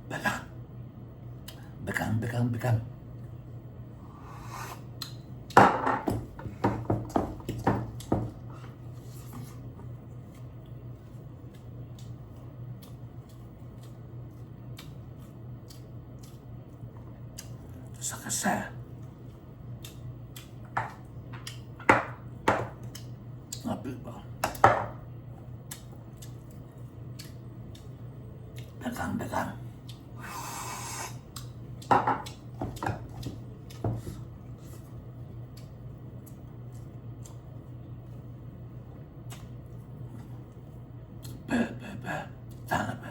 Bekang. Bekang, bekang, bekang. Sakasa. Ngapih ba. Bekang, bekang. Be, be, be. Tana be.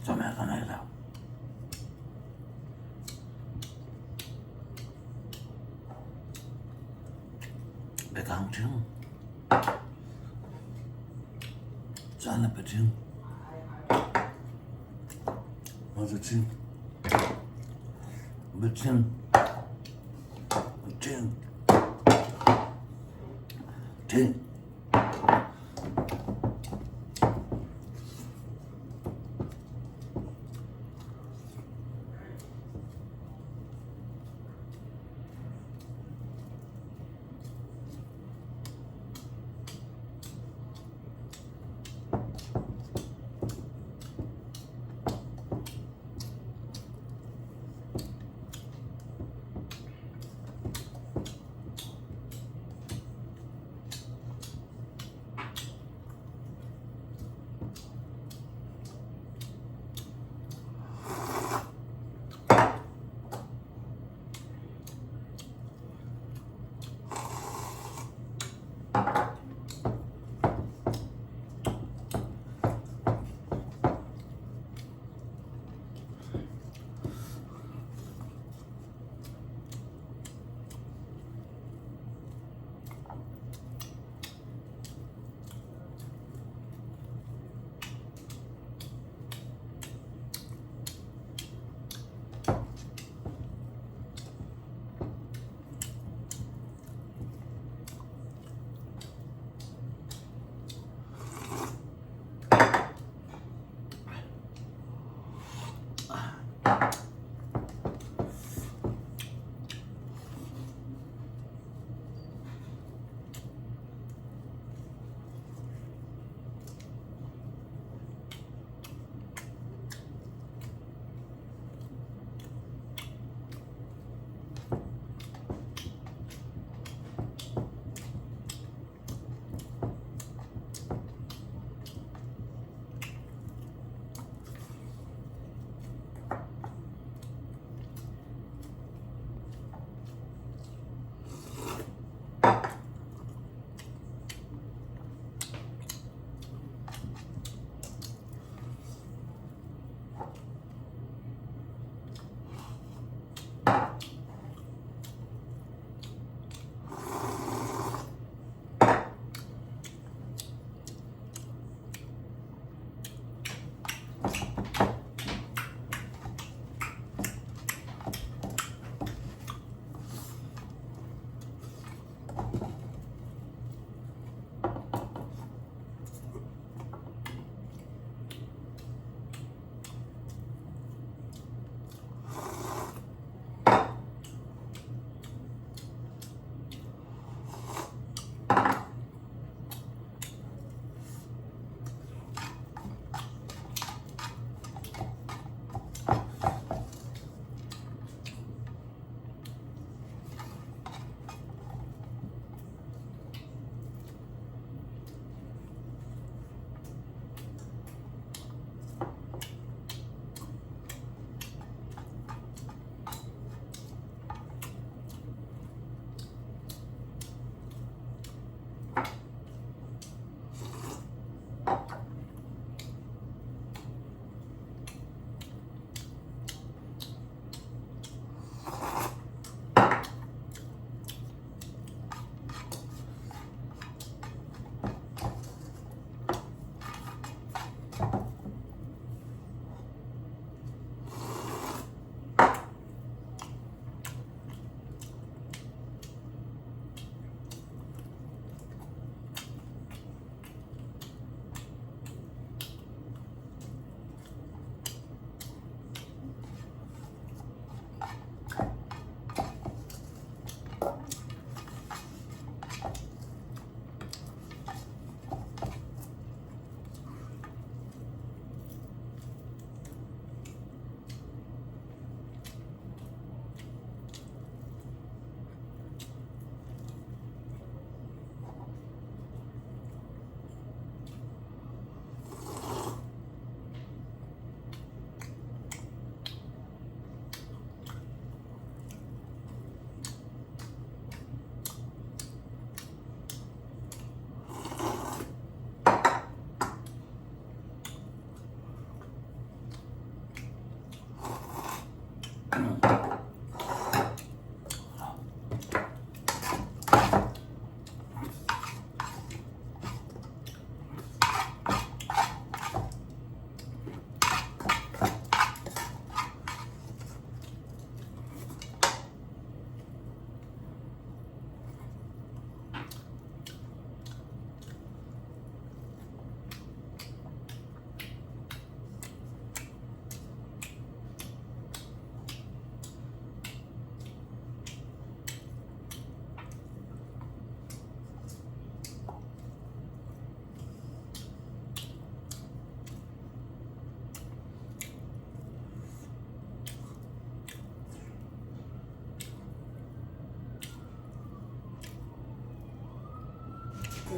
Chawhmeh ka nei lo. Bekang ṭhing, chuan a pe ṭhing, hmasa ṭhing, be ṭhing, ṭhing, ṭhing.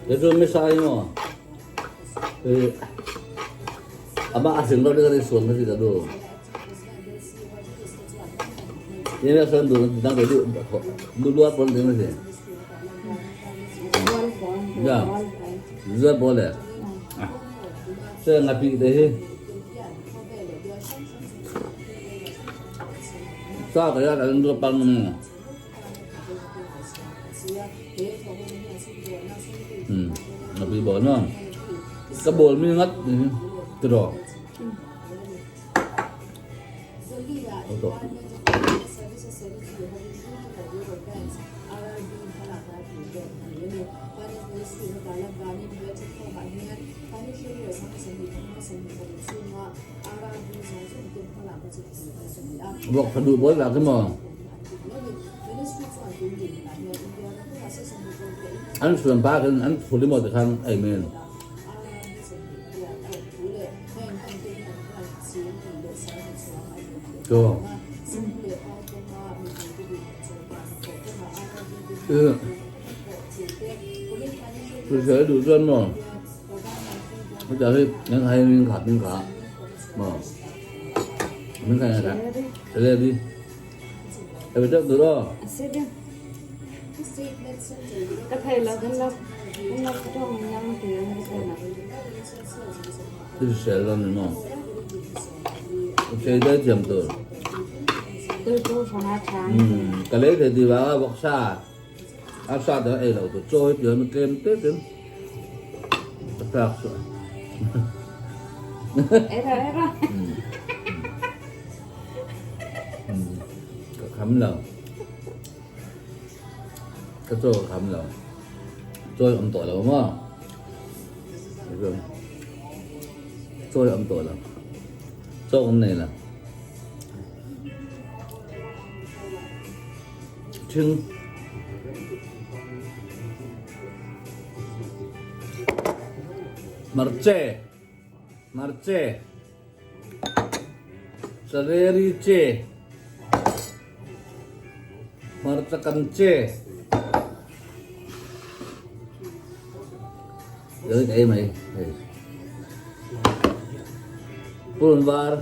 Kei chu Mesa hi maw i amah a hring deuh deuh a suam kha si ka duh. Nia sawn duh dang te duh duh luat pawn ding a si. Ya zual pawl le se ngapi te hi sa ka ya ka duh pang mu. Ngapi bawl maw ka bawl mi ngat tiraw. Vawk tha duh bawl vak hi maw? An suan pa khan an phul emaw ti khan ei men. Chaw. Hrisel duh chuan maw heta hi eng hai min kha min kha maw min kha eng kha ready ebe deuh tur aw. Ka thei lo kan la kan la tawng yang ti ang ka thei lo. Hrisel lo ni maw chei dai thiam tur. Ka lei thei ti vang a vawksa a sa te ei lo tur chaw hi ti hian tlem te ten ka tlak chu. Era era. Ka kham lo. Ka chaw ka kham lo. Chaw hi awm tawh lo maw? Chaw hi awm tawh lo. Chaw awm nei lo. Thing Hmarche Hmarche Sareri che Hmarcha kan che Rei ka ei mai hei Purun var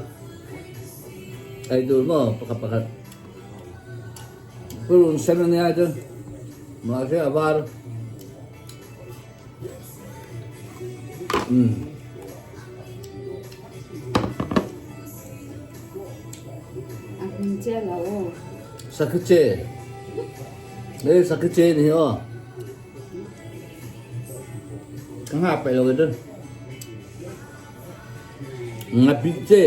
ei tur maw pakhat pakhat Purun sen a nia chu mahse a var umm. A hming che lo aw. Sakhi che hei sakhi che ni hi aw. Ka ngah peih lo kei chu. Ngapih che.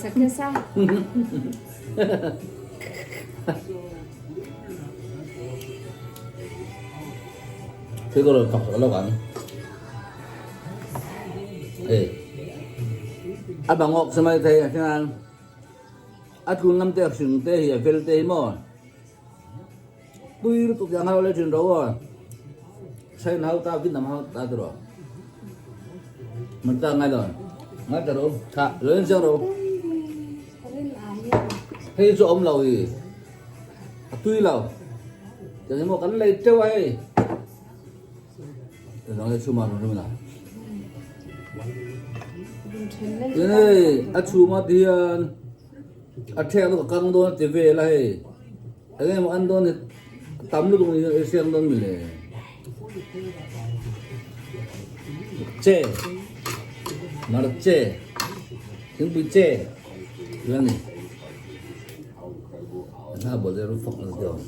Sakhi sa. Thil ka rawn fak sak lawk ang. Hei. A bangawk sa mai thei a hian a tlun lam te a hring te hi a vel te hi maw. Tui lutuk hi a nghal leh thin ro aw. China ho ta Vietnam ho ta tiraw. Man ta ngai lo. Ngai ta ro. Tha lo in chiang ro. Hei chu awm lo hi. A tui lo. Tiang hi maw kan lei teuh a hei. Tiang hi chhuma ron rim la. Tiang hei a chhuma ti hian A ṭhek chu ka kang dawn a ti vel a hei, eng emaw an dawn hi a tam lutuk ni hian i hriat dawn mi le? Che, mar che, thingpui che tih a ni. A hna bawl te ru fak ang tih awm.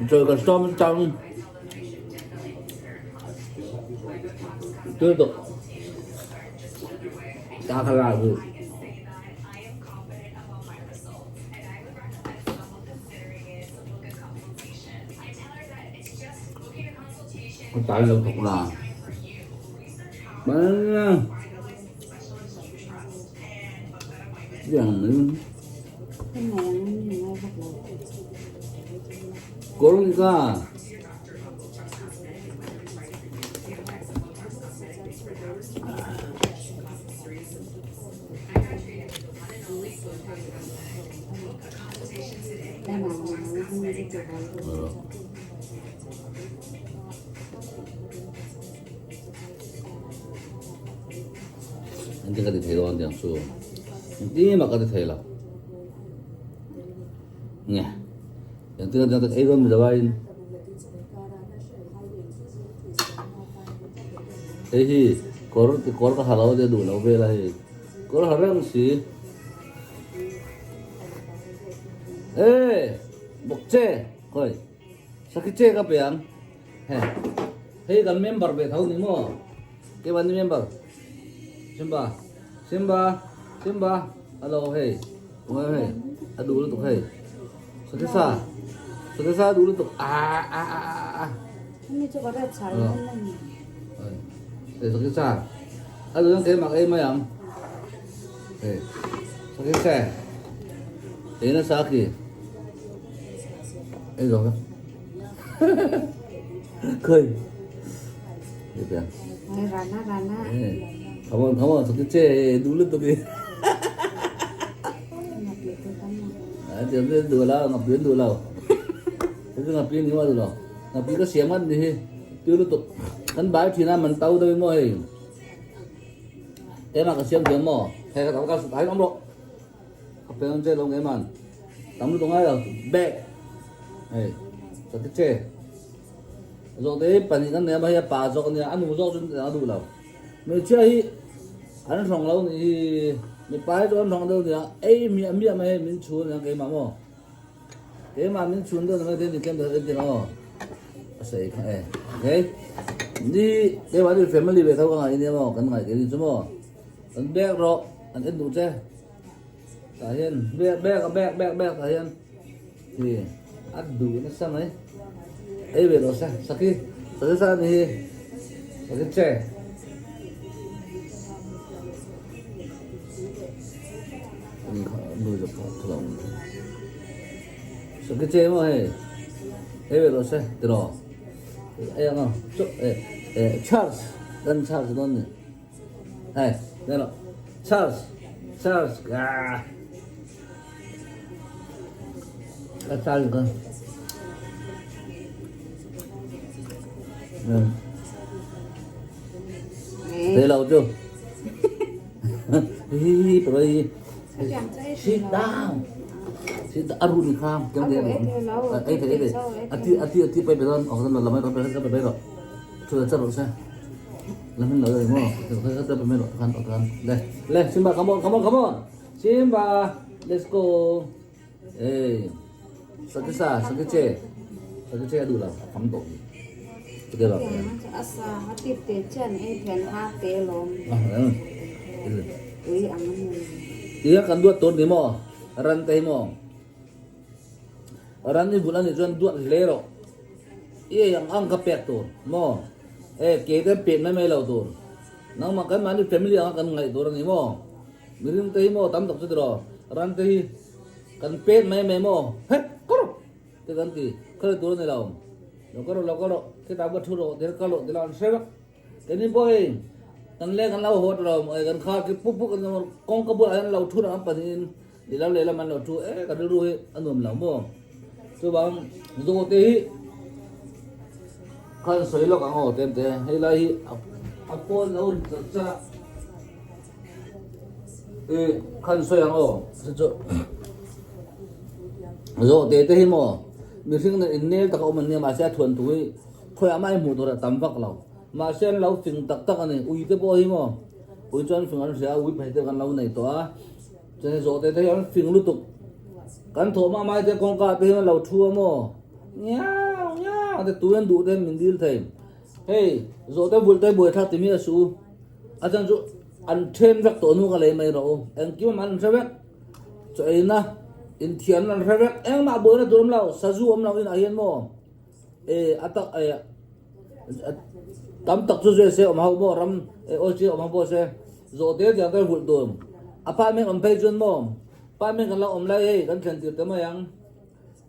Chawi ka sawm chang. Tui tawh ta kha la chu. Ka tai lo thawk la. Kawngka Engtin ka ti thei dawn tiang chu engtin mah ka ti thei lo nge engtin ka ti ei dawn mi lo aiin hei hi kawr kawr ka ha lo te duh lo vel a hei kawr ha reng si e bawk che khawi sakhi che ka pe ang he hei kan member ve tho ni maw Keimahni member Simba Simba Simba hello hei tunge hei a duh lutuk hei Sakisa Sakisa a duh lutuk a a a a a hei Sakisa a duh chuan keimah ka ei mai ang hei Sakisa ei nasa khi ei zawk a. Khơi. Rana rana. Come on, come on, sakit che, dulu tu ki. À, tiệm lên đùa lao, ngập biến đùa lao. Thế cứ ngập biến nhưng mà đùa lao. Ngập biến có xem ăn đi. Tiêu liên tục. Kan bai thì na mình tao đây mà. Thế mà có xem tiếng mà. Thế cái tao cái thấy không độ. Kapel ang che lo nge man. Tam lu ngai lo. Back. Hei. Sakit che. Zawh te pahnih kan nei a hei a pa zawk ania a nu zawk chu a duh lo. Hmeichhia hi an hrawng lo nih hi mipa hi chu an hrawng deuh nia ei miah miah mai hei min chhun ania keimah maw. Keimah min chhun deuh nia mai tlem deuh entir aw. A sawi kha e. Okay. Ni keimah ni family ve tho ka ngaih ania maw kan ngaih keini chu maw. An bek rawh an en duh che. Tah hian bek bek a bek bek bek tah hian hi a duh nasa mai ei ve rawh se sakhi sakhi sa ni hi sakhi che sakhi che maw hei ei ve rawh se tiraw ei ang aw Charles kan Charles dawn ni. Hei, nelo. Charles, Charles, ah. Ka Charles ka. Thế lâu chưa? Hi hi hi Sit down. Sit down. Arun kham trong cái này. Ấy thế ấy thế. Ati ati ati phải bên đó, ở đó là mấy đó phải phải rồi. Thôi chắc rồi sao? Làm mình nói rồi mà, cái cái cái mình nói kan kan. Le, le, Simba, come on, come on, come on. Simba, let's go. Ê, sakisa, sakiche. Sakiche đủ là phóng tổ. Ok rồi. Asa hati te chen e thian ha te lom. À, ừ. Ui ang an. Iya kan duat tur ni mo. Ran te mo. Ran ni bulan ni chuan duat hle rawh. I ang ang kha pek tur maw? E ke te pek mai mai lo tur. Nangmah kan mahni family anga kan ngaih tur a ni maw? Miring te hi maw tam tak chu tiraw? Ran te hi kan pek mai mai maw? Heh kawr te kan ti khawi tur a ni lo. Lo ka rawh lo ka rawh khitah va thu rawh tir ka rawh ti lo an hre vek. Keini pawh hei kan leng kan lo haw ta lo maw kan khar khi puk puk kawngka bulah hian lo thu ang pahnihin lehlam lehlam an lo thu e ka rilru hi a nuam lo maw chuvang zawh te hi khan sawi lawk ang aw tem te hei lai hi a pawn lo ri char char a e khan sawi ang aw chu chu zawh te te hi maw mihring nen innel taka awm an nia mahse a thuan thu hi. Khawiah mah i hmuh tur a tam vak lo. Mahse an lo fing tak tak a ni. Ui te pawh hi maw? Ui chuan fing an hria a, ui phei te kan lo nei tawh a. Chuan hei zawhte te hi an fing lutuk. Kan thawh mah mai te kawngka te hian an lo thu a maw? Ngiau ngiau te tui an duh te hian min dil thei. Hei zawhte vulh te buaithlak ti mi a su. A chhan chu an then vek tawh hnu ka lei mai rawh u. Engkim an hre vek. Chaw eina inthiamna an hre vek. Engmah buaina tur awm lo, sazu awm lo inah hian maw? E a tak e tam tak chu zui se awm ho maw ram e aw chi awm ho pawh se zawh te tiang te vulh tur a pa meng awm phei chuan maw pa meng kan lo awm lai hei kan thlen tir te mai ang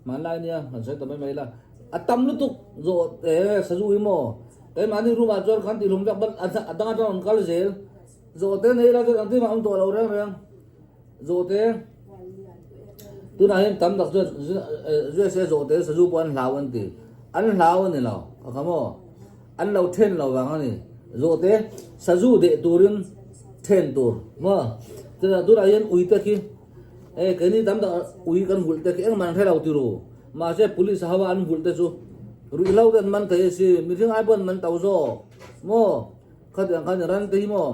hmanlai nia kan sawi ta mai mai la a tam lutuk zawh e sazu hi maw keimahni room ah chuan kan tihlum vek bat a dang atang rawn kal zel zawh te nei la chuan ang tin a awm tawh lo reng reng. Zawhte Tunah hian tam tak chuan USA zawh te sazu pawh an hlau an ti. An hlau a ni lo, ka kha maw? An lo then lo vang a ni. Zawhte sazu deh turin then tur maw? Chutah tunah hian ui te khi e keini tam tak ui kan vulh te khi engmah an hre lo ti ru. Mahse police ho a an vulh te chu ruihhlo te an man thei a si, mihring ai pawh an man to zawk maw? Khatiang khan ran te hi maw?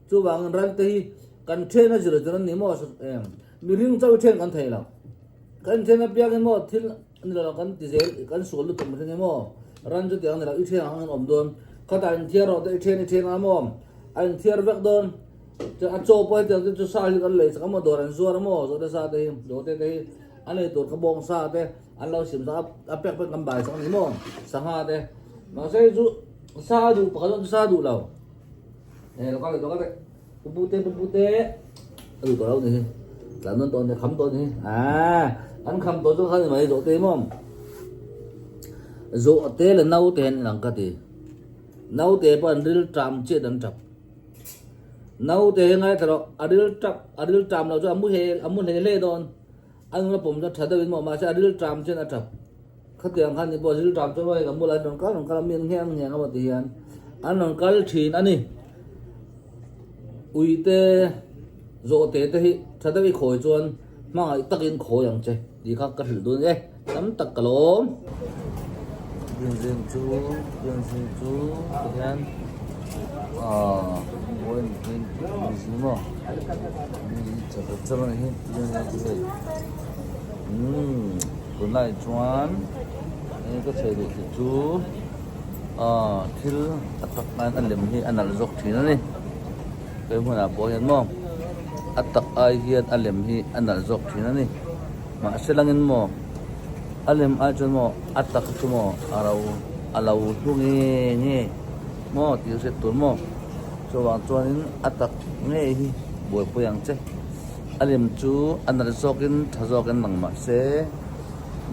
Chuvangin ran te hi kan then a zir zir an ni maw? Mihring chauh i then kan thei lo. Kan then apiangin maw thil ni lo kan ti zel kan sual lutuk mihring hi maw ran chu tiang ni lo i then ang an awm dawn khatah inthiar rawh te i then i then a maw a inthiar vek dawn chuan a chaw pawh hetiang te chu sa hi kan lei sak a maw dawr an zuar a maw zawhte sa te hi zawhte te hi a nei tur kha bawng sa te an lo sim sak a a pek pek kan bai sak a ni maw sangha te mahse hei chu sa a duh pakhat chu sa a duh lo e lo kal leh lo kal leh. Pu Pute, Pu Pute, a duh tawh lo ni hi. Tlan nawn tawh ni, kham tawh ni hi. Aa, an kham tawh chu kha ni mai zawhte maw. Zawhte leh naute hian inang ka ti. Naute pawh an ril ṭam chiah an ṭap. Naute hi ngaithla rawh, a ril ṭap, a ril ṭam loh chu a mu hel, a mu hle hle dawn. A nula pawm chu a ṭha deuhin maw, mahse a ril ṭam chian a ṭap. Khatiang khan ni pawh ril ṭam chuan hei ka bulah an rawn kal rawn kal a, mi an ngheng ngheng a maw ti hian an rawn kal ṭhin a ni. Uite zawhte te hi ṭha deuh i khawi chuan hmangaih takin khawi ang che tih kha ka hrilh dun e, tam tak ka lawm. Zing chu zing chu tihian aaa point 20 maw char char a ni hi zing chu hei. Umm tunlai chuan eng ka chhe duh tih chu aaa thil a tak nan a lem hi a nalh zawk thin a ni he hmunah pawh hian maw a tak ai hian a lem hi a nalh zawk thin a ni mahse langin maw a lem ai chuan maw a tak chu maw a ro a lo hlu nge nge maw tih hriat tur maw chuvang chuanin a tak ngei hi buaipui ang che. A lem chu a nalh zawkin tha zawkin lang mah se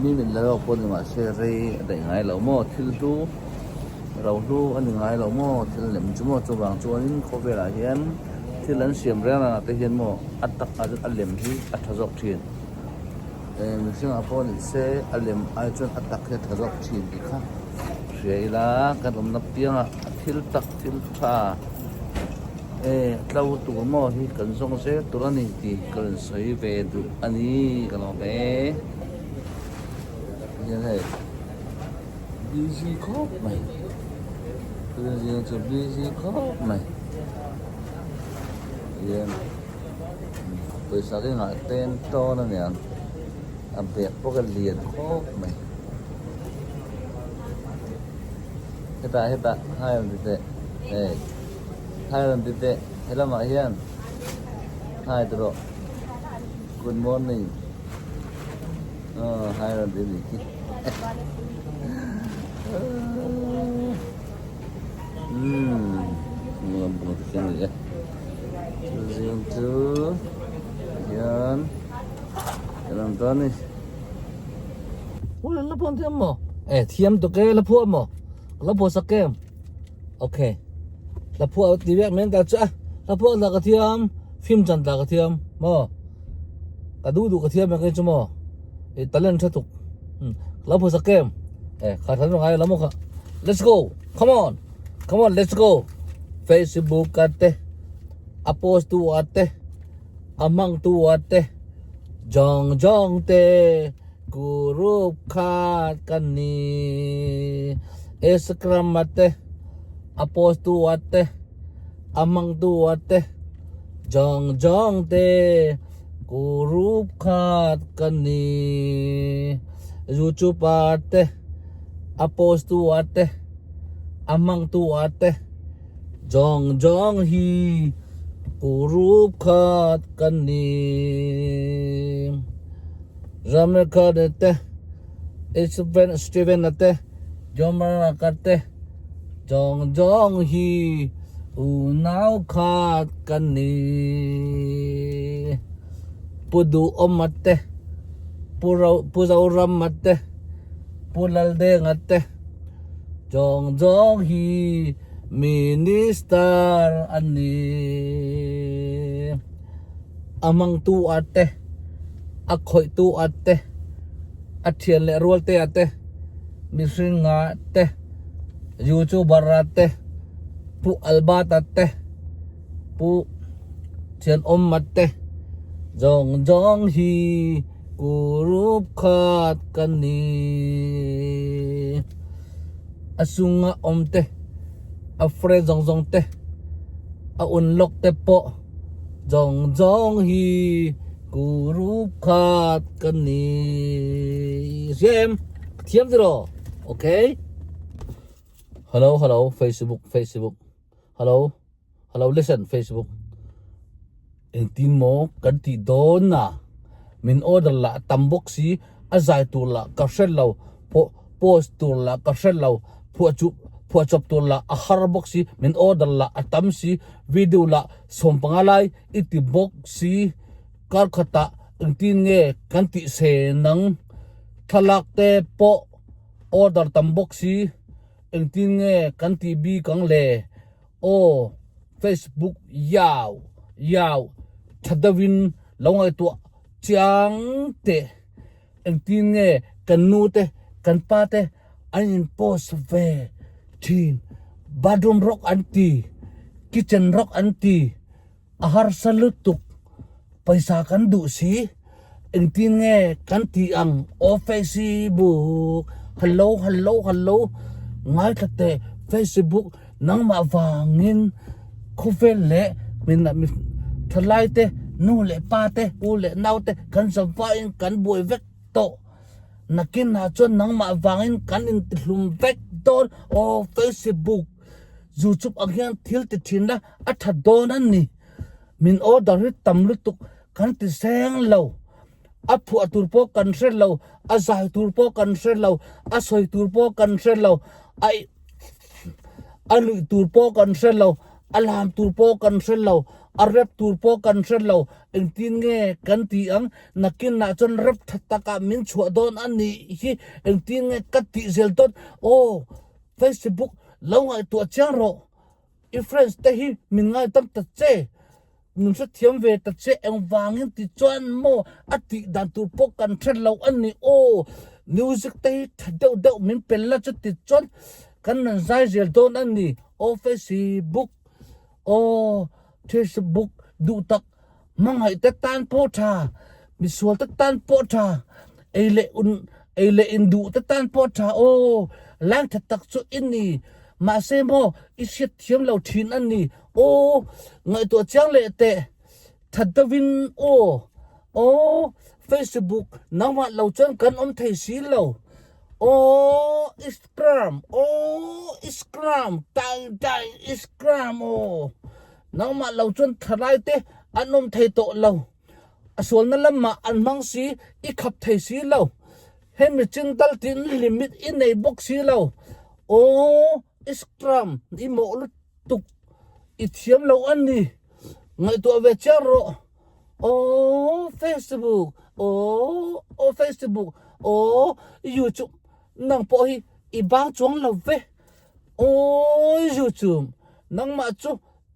mi mit la lawk pawh ni mah se rei a daih ngai lo maw thil hlu ro hlu a ni ngai lo maw thil lem chu maw chuvang chuanin khawvelah hian thil an siam reng rengah te hian maw a tak ah chuan a lem hi a tha zawk thin eh mihringah pawh ni se a lem ai chuan a tak hi a tha zawk thin tih kha hria ila kan awmna piangah thil tak thil tha. E, tlo tur maw hi kan zawng zel tur a ni tih ka rawn sawi ve duh a ni ka lawm e. Hian hei busy khawp mai tuna zing chu busy khawp mai hian pawisa te ngah tlem tawn a niang a bag pawh a lian khawp mai hetah hetah hai rawn ti teh hei. Hi rawn ti teh he lamah hian hi ti rawh good morning aw hi rawn ti nih khi umm nuam bawk te ni e chu zing chu hian ka lam ta ni ui la phuah thiam maw e thiam tuk e la phuah maw la phuah sak em. Ok hla phuah ti vek mai ta chu a hla phuah lah ka thiam film chan lah ka thiam maw ka duh duh ka thiam ang chu maw i talent tha tuk hla phuah sak em e kha than ngai la maw kha let's go come on come on let's go facebook a te a post tu a te a hmang tu a te jong jong te Group khat ka ni. Instagram a te, a post tu a te, a hmang tu a te, zawng zawng te group khat ka ni. YouTube a te, a post tu a te, a hmang tu a te, zawng zawng hi group khat ka ni. Ramrekha te, Stephen Stephen te, Jomaraka te, zawng zawng hi unau khat kan ni. Pu Duhawma te, Pu Ro Pu Zorama te, Pu Laldenga te, zawng zawng hi Minister an ni. A hmangtu a te. A khawihtu a te, a thian leh rual te a te, mihring a te, youtuber a te, Pu Albert a te, Pu Thianawm a te, zawng zawng hi group khat ka ni. A chunga awm te, a friend zawng zawng te, a unlock te pawh zawng zawng hi group khat ka ni. Hria em? Ka thiam tiraw? Okay. Hello, hello, Facebook, Facebook. Hello, hello, listen, Facebook. Engtin maw kan tih dawn a? Min order lah tam bawk si, a zai tur lah ka hre lo, post tur lah ka hre lo, phuah chu phuah chawp tur lah a har bawk si, min order lah a tam si, video lah 15 lai i ti bawk si, kar khatah engtin nge kan tih se nang, thlalak te pawh order tam bawk si, engtin nge kan tih bik ang le? Aw Facebook yau yau tha deuhin lo ngaihtuah chiang teh. Engtin nge kan nu te kan pa te an in post ve thin. Bathroom rawk an ti, kitchen rawk an ti, a harsa lutuk pawisa kan duh si. Engtin nge kan tih ang aw Facebook hello hello hello ngaithla teh Facebook nangmah vangin khawvel leh min thalai te nu leh pa te u leh nau te kan zavaiin kan buai vek tawh nakinah chuan nangmah vangin kan intihlum vek dawn aw Facebook youtube ang hian thil ti thin la a tha dawn a ni min order hi tam lutuk. Kan ti seng lo. A phuah tur pawh kan hre lo, a zai tur pawh kan hre lo, a sawi tur pawh kan hre lo, a a nuih tur pawh kan hre lo, a lam tur pawh kan hre lo, a rep tur pawh kan hre lo. Engtin nge kan ti ang? Nakinah chuan rep tha takah min chhuah dawn a nih hi. Engtin nge ka tih zel dawn? Aw, Facebook lo ngaihtuah chiang rawh. I friends te hi min ngaitam ta che. Min hrethiam ve ta che engvangin ti chuan maw a tih dan tur pawh kan hre lo a ni aw. Music te hi tha deuh deuh min pel la chu ti chuan kan rawn zai zel dawn a ni aw Facebook aw Facebook duh tak hmangaih te tan pawh tha misual te tan pawh tha ei leh un ei leh in duh te tan pawh tha aw lang tha tak chu i ni mahse maw i hriat thiam lo thin a ni. Aw, ngaihtuah chiang leh teh, that deuhin aw, aw, Facebook nangmah lo chuan kan awm thei si lo, aw, Instagram, aw, Instagram, tai tai Instagram aw, nangmah lo chuan thalai te an awm thei tawh lo, a sualna lamah an hmang si, i khap thei si lo, hemi chintal tin limit i nei bawk si lo, aw, Instagram i mawh lutuk. tuk i thiam lo a ni ngaihtuah ve chiang rawh aw Facebook aw aw Facebook aw YouTube nang pawh hi i bang chuang lo ve aw YouTube nangmah chu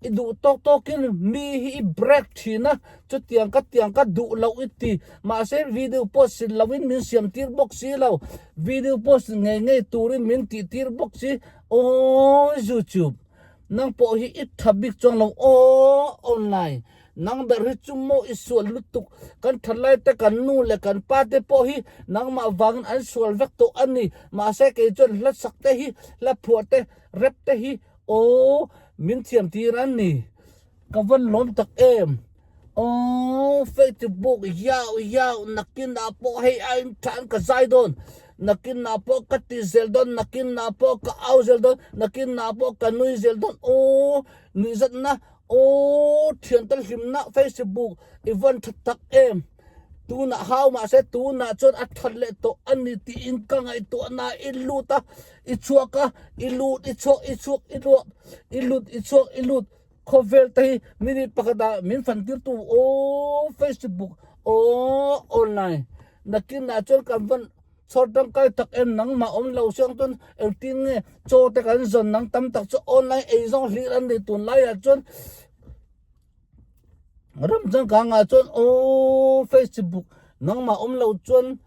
i duh tawk tawkin mi hi i break thin a chutiang ka tiang ka duh loh i ti mahse video post sin loin min siam tir bawk si lo video post ngei ngei turin min tih tir bawk si. Aw YouTube nang pawh hi i tha bik chuang lo aw online nang ber hi chu maw i sual lutuk kan that lai te kan nu leh kan pa te pawh hi nangmah vangin an sual vek tawh a ni mahse kei chuan hla sak te hi hla phuah te rep te hi aw min thiam tir a ni ka van lawm tak em Aww Facebook yau yau nakin ah pawh hei a in than ka zai dawn nakin ah pawh ka ti zel dawn nakin ah pawh ka au zel dawn nakin ah pawh ka nui zel dawn aww nuih zat na aww thian te hlim na Facebook i vawn tha tak em tunah hau mahse tunah chuan a that leh tawh a ni tiin ka ngaihtuah na i lut a i chhuak a i lut i chhuak i chhuak i luak i lut i chhuak i lut. Khawvel te hi minute pakhat ah min fan tir tu aw Facebook aw online nakin ah chuan kan van chhawr tangkai tak em nangmah awm lo siang chuan engtin nge chaw te kan zawn nang tam tak chu online ei zawng hlir an ni tunlai ah chuan ram changkang ah chuan aw Facebook. Nangmah awm lo chuan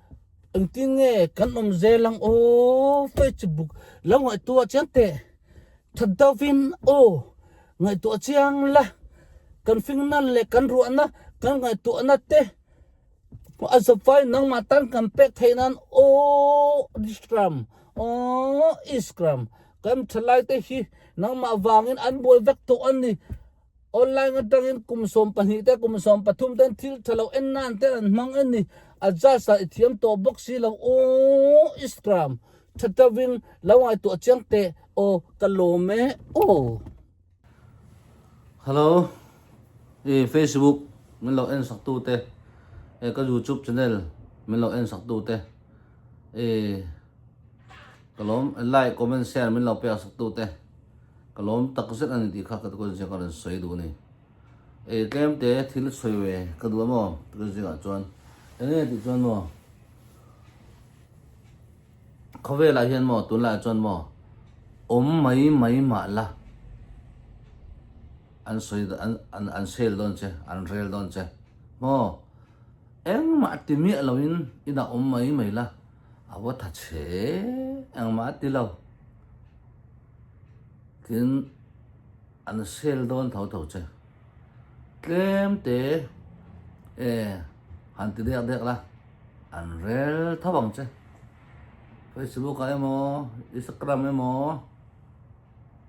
engtin nge kan awm zel ang aw Facebook lo ngaihtuah chiang teh that deuhin aw ngaihtuah chiang la kan fingna leh kan ruahna kan ngaihtuahna te a zawfai nangmah tan kan pek theih nan aw Instagram aw Instagram kan thalai te hi nangmah vangin an buai vek tawh a ni. Online atangin kum 12 te kum 13 ten thil tha lo en nan te an hmang en ni. A judge ah i thiam tawh bawk si lo aw Instagram tha deuhin lo ngaihtuah chiang teh aw ka lawm e aw. Hello i Facebook min lo en sak tu te e ka YouTube channel min lo en sak tu te e ka lawm like comment share min lo pek sak tu te. Ka lawm tak zet a ni tih kha ka tukin zing ka rawn sawi duh a ni. Ei tlem te thil sawi ve ka duh a maw tukin zingah chuan eng nge tih chuan maw khawvelah hian maw tunlaiah chuan maw awm mai mai mah la an sawi an an an sel dawn che an rel dawn che maw engmah ti miah loin inah awm mai mai la a va tha che engmah a ti lo. Tin, an sel dawn tho tho che. Tlem te e han ti dek dek la, an rel tho ang che. Facebook ah emaw, Instagram emaw,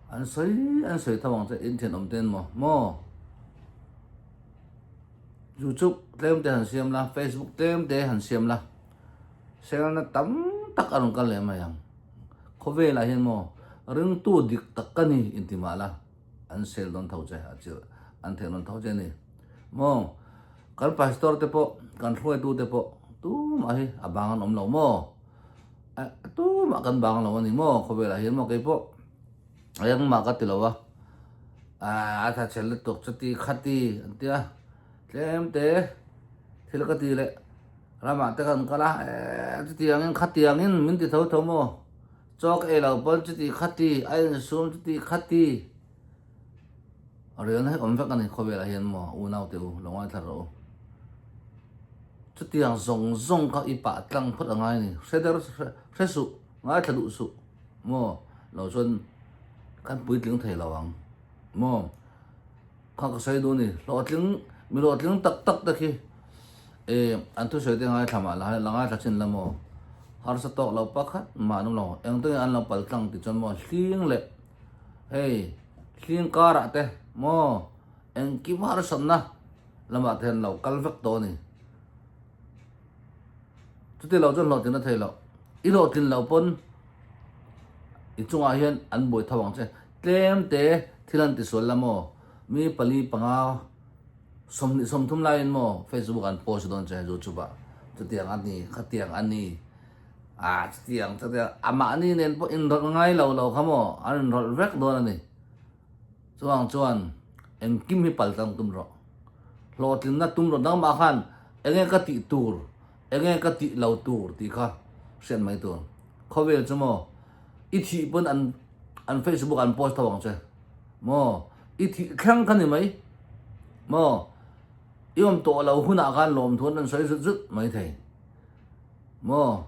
an sawi an sawi tho ang che, in thianawm ten maw maw. YouTube tlem te han siam la, Facebook tlem te han siam la, selna tam tak a rawn kal leh mai ang. Khawvelah hian maw ringtu dik tak ka ni inti mah la, an sel dawn tho che, a chilh an theh dawn tho che a ni. Maw kan pastor te pawh, kan hruaitu te pawh tumah hi a bang an awm lo maw? Tumah kan bang lo a ni maw khawvelah hian maw keipawh engmah ka ti lo a, a tha chhe lutuk chuti khati an tia tlem te thil ka ti leh. Ramah te kan kal a, eh chutiangin khatiangin min ti tho tho maw? Chaw ka ei lo pawn chuti khati, a insum chuti khati. Rialna hi awm vek a ni khawvelah hian maw unau te u, lo ngaithla rawh u. Chutiang zawng zawng kha i pah tlang phawt a ngai a ni, hre der hre suh, ngaithla duh suh maw? Lo chuan kan puitling thei lo ang maw? Kha ka sawi duh a ni, hlawhtling, mi hlawhtling tak tak te khi eh an thusawi te ngaithla mah la la ngaithla chin la maw? Harsa tawk lo pakhat mah an awm lo, eng te nge an lo pal tlang tih chuan maw hling leh hei hling karah te maw engkim harsatna lamah te hian lo kal vek tawh a ni. Chuti lo chuan hlawhtlin a thei loh, i hlawhtlin loh pawn i chungah hian an buai tho ang che. Tlem te thil an tisual la maw? Mi pali panga 20 30 laiin maw Facebook an post dawn che YouTube ah chutiang a ni khatiang a ni ah chutiang chutiang a mahni nen pawh inrawlh ngai lo lo kha maw an inrawlh vek dawn a ni. Chuvang chuan engkim hi pal tlang tum rawh. Hlawhtlinna tum rawh nangmah khan enge ka tih tur enge ka tih lo tur tih kha hriat mai tur. Khawvel chu maw i thih pawn an an Facebook an post tho ang che maw i thih thleng kha ni mai maw i awm tawh lo hunah khan lawmthu an rawn sawi zut zut mai thei maw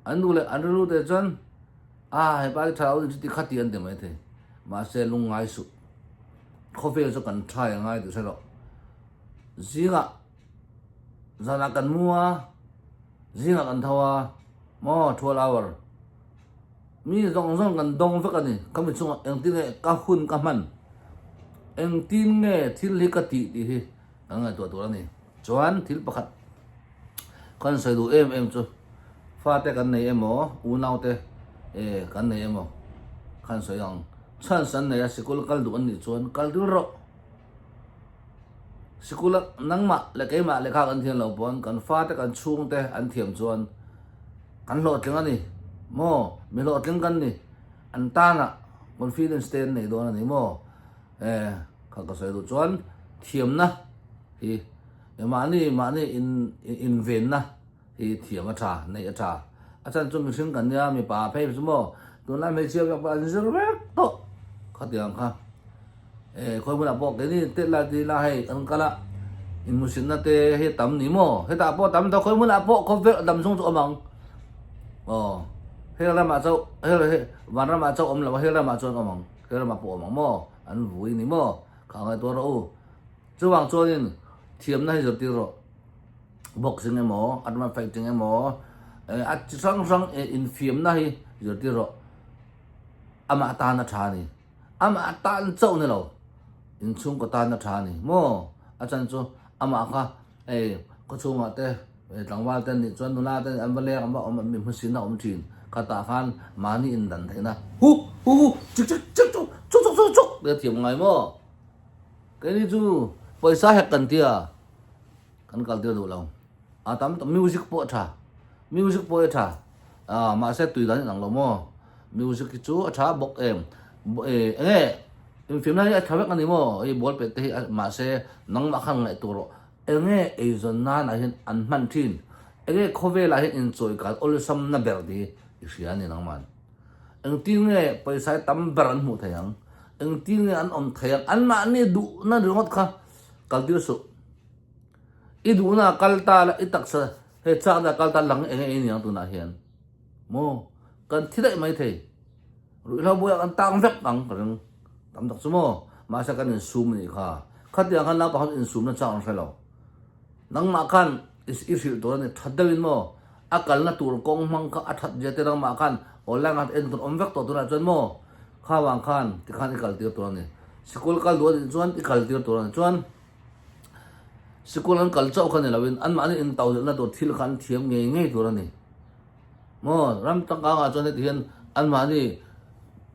an duh leh an rilru te chuan a hepa hi tha lo ni chuti khati an ti mai thei mahse lungngai suh khawvel chu kan try a ngai tih hre rawh zingah zanah kan mu a zingah kan tho a maw 12 hour Mi zawng zawng kan dawng vek a ni. Ka mi chungah engtin nge ka hun ka hman, engtin nge thil hi ka tih tih hi kan ngaihtuah tur a ni. Chuan thil pakhat kan sawi duh em em chu fate kan nei emaw, unaute eh kan nei emaw khan sawi ang. Chance an nei a, sikul kal duh an nih chuan kal dil rawh. Sikula nangmah leh keimah lehkha kan thiam loh pawn kan fate kan chhungte an thiam chuan kan hlawhtling a ni maw? Mi hlawhtling kan ni. An tanah confidence te an nei dawn a ni maw? Eh, kha ka sawi duh chuan thiamna hi mahni mahni in invenna hi thiam a tha, neih a tha. A chhan chu mihring kan nia, mipa phei chu maw tunlai hmeichhia vek pawh an zir vek tawh khatiang kha. Eh, khawi hmunah pawh keini tet lai ti ila hei kan kal a. Inhmuhsitna te hi a tam ni maw? Hetah pawh tam ta khawi hmunah pawh khawvel dam chhung chu awm ang. Aw, hel ramah chauh, hel he van ramah chauh awm lo a, hel ramah chuan awm ang. Hel ramah pawh awm ang maw? An vui ni maw? Kha ngaihtuah rawh u. Chuvang chuanin thiamna hi zirtir rawh. Boxing emaw, arma fighting emaw, a chi hrang hrang infiamna hi zirtir rawh. Amah tan a tha a ni. Amah tan chauh ni lo, inchhungkaw tan a tha a ni maw? A chan chu amah kha hei khawchhungah te tlangval te nih chuan nula te an va leng an va awm mi hmusin a awm thin. Khatah khan mahni indan theihna hu hu hu chik chik chik chuk chuk chuk chuk chuk te a thiam ngai maw? Keini chu pawisa hek kan tia kan kal tir duh lo. A tam tak music pawh a tha, music pawh hi a tha ah mahse tui dan inang lo maw music hi chu a tha bawk em eh eng nge infiamna hi a tha vek a ni maw hei ball pet te hi mahse nangmah khan ngaihtuah rawh eng nge eizawn nan ah hian an hman thin eng nge khawvel ah hian inchawi kal awlsam na ber tih hi i hria a ni nangmah engtin nge pawisa hi tam ber an hmuh thei ang engtin nge an awm thei ang anmahni duhna ringawt kha kal tir suh. I duhna a kal ta la, i taksa he chakna a kal ta lang eng eng aniang tunah hian maw kan thi daih mai thei. Ruihhlo buaiah kan tang vek ang ka ring tam tak chu maw mahse kan insum anih kha. Khatiang khan naupang khan insumna chang an hre lo. Nangmah khan i hrilh tur a ni that deuhin maw a kalna tur kawng hmang kha a that zia te nangmah khan online ah en tur awm vek tawh tunah chuan maw kha vang khan tikhan i kal tir tur a ni. Sikul kal duh anih chuan i kal tir tur a ni chuan. Sikul an kal chauh kha ni loin anmahni intauhzilhna tur thil kha an thiam ngei ngei tur a ni. Maw ram changkangah chuan heti hian anmahni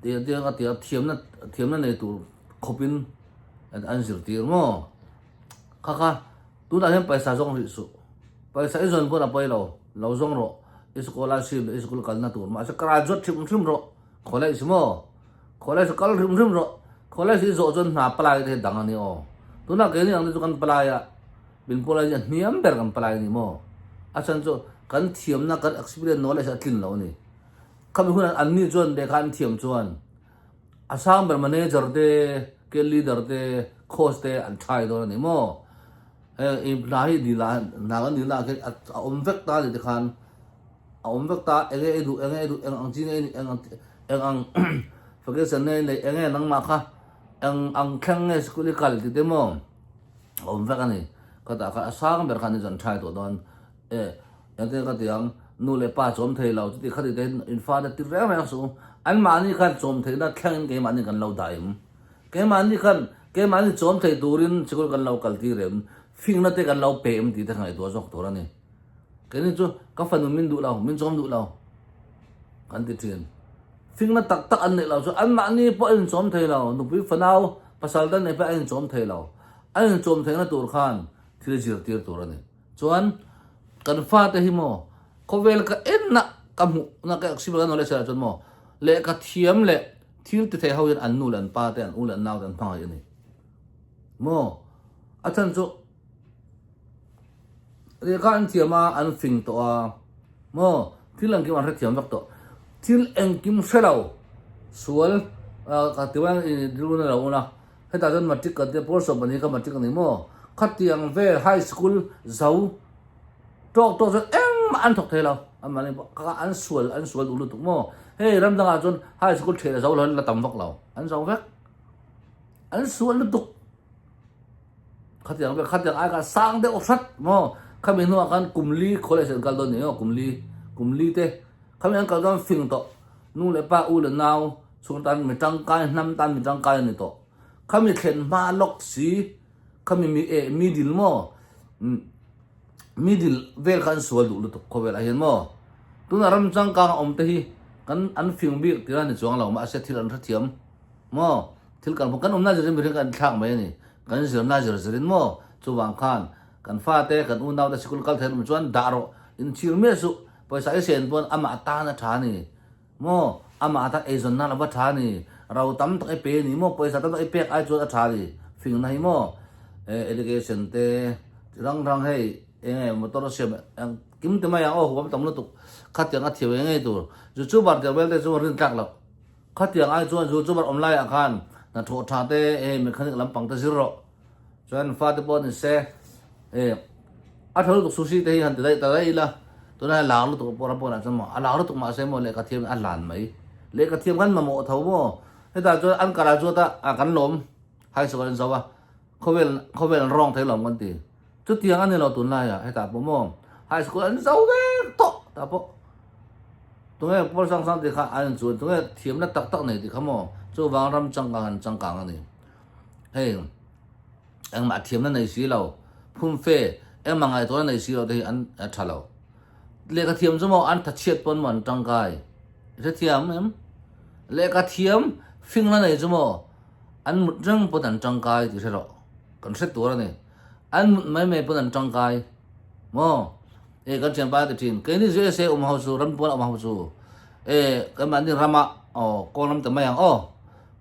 tia tia ka tia thiamna thiamna nei tur khawpin an zirtir maw. Kha kha tunah hian paisa zawng rih suh. Paisa i zawn pawn a pawi lo, lo zawng rawh i scholarship leh i sikul kalna tur mahse graduate hrim hrim rawh college maw. College kal hrim hrim rawh. College hi zawh chuan hna palai te hi dang a ni aw. Tunah keini ang te chu kan palai a, min palai hi a hniam ber kan palai a ni maw? A chhan chu kan thiamna kan experience knowledge a tlin lo a ni. Khami hunah an ni chuan lehkha an thiam chuan a sang ber manager te, ke leader te, coach te an try dawn a ni maw? Hei hna hi dil ah hna kan dil ah khian a awm vek ta a ni tikhan a awm vek ta enge i duh enge i duh eng ang chi nge i nih eng ang eng ang vacation nge i neih enge nangmah kha eng ang thleng nge school i kal tih te maw a awm vek a ni ka tah kha a sang ber khan i zan thai tawh dawn e engtin ka ti ang nu leh pa chawm thei lo chuti khati te in fa te ti reng reng suh anmahni khan chawm theihna thlengin keimahni kan lo dah em. Keimahni khan keimahni chawm thei turin sikul kan lo kal tir em, fingna te kan lo pe em tih te ka ngaihtuah zawk tur a ni. Keini chu ka fanu min duh lo, min chawm duh lo kan ti thin. Fingna tak tak an neih lo chu anmahni pawh a inchawm thei lo, nupui fanau pasal te nei pawh a inchawm thei lo. A inchawm theihna tur khan thil zirtir tur a ni. Chuan kan fate hi maw khawvel ka enna ka hmuhna ka experience ka knowledge ah chuan maw lehkha thiam leh Thil ti thei ho hian an nu leh an pa te, an u leh an nau te an hmangaih a ni. Maw? A chhan chu lehkha an thiam a, an fing tawh a, maw? Thil engkim an hrethiam vek tawh. Thil engkim hre lo, sual ka ti mai i rilru na lo un a, hetah chuan matric kan tia, pawl sawm pahnih kha matric a ni maw? Khatiang vel high school zo Tawk tawk chuan engmah an thawk thei lo. Anmahni pawh kha an sual an sual duh lutuk maw. Hei ram dangah chuan high school ṭhiah la zo lo an la tam vak lo. An zo vek. An sual lutuk. Khatiang vek khatiang ai kha sang deuh hrat maw. Khami hnuah khan kum li college an kal dawn ni maw kum li kum li te. Khami an kal dawn fing tawh. Nu leh pa u leh nau chhung tan mi tangkai hnam tan mi tangkai an ni tawh. Khami thlen hma lawk si Khami mi eh middle maw middle vel kha an sual duh lutuk khawvel ah hian maw tunah ram changkang a awm te hi kan an fing bik tir a ni chuang lo mahse thil an hrethiam maw thil kan kan awmna zir in mihring kan thlak mai a ni kan zirna zir zir in maw chuvang khan kan fate kan unau te sikul kal thei an awm chuan dah rawh inchhir miah suh pawisa i sen pawn amah tan a tha a ni. Maw? Amah tak eizawn nan a va tha a ni. Ro tam tak i pe a ni maw? Pawisa tam tak i pek ai chuan a tha a ni. Fingna hi maw? Education te chi rang rang hei eng nge motor a siam eng kim ti mai ang aw huam tam lutuk khatiang a thiam eng ngei tur. Youtuber tia vel te chu rin tlak loh. Khatiang ai chuan youtuber awm laiah khan hnathawh tha te hei mechanic lampang te zir rawh. Chuan fate pawh ni se. E a tha lutuk sushi te hi han ti daih ta daih ila tunah hian lar lutuk pawh ram pawnah chuan maw a lar lutuk mahse maw lehkha thiam a hlan mai. Lehkha thiam khan mamawh tho maw hetah chuan an karah chuan ta a kan lawm high school an zo a khawvel khawvel an rawng thei lawm kan ti. Chutiang a ni lo tunlaiah hetah pawh maw high school an zo vek tawh tah pawh tunge pawl sang sang tih kha an inchuan tunge thiamna tak tak nei tih kha maw chuvang ram changkang an changkang a ni. Hei. Engmah thiamna nei si lo, phumfe, engmah ngaihtuahna nei si lo te hi an tha lo. Lehkha thiam chu maw an tha chhiat pawn maw an tangkai. I hrethiam em? Lehkha thiam fingna nei chu maw an mut reng pawn an tangkai tih hre rawh. Kan hre tur a ni. An mut mai mai pawn an tangkai. Maw? E kan thianpa a ti thin, keini USA awm ho chu, ram pawn awm ho chu, e keimahni rama aw kawl ram ta mai ang aw.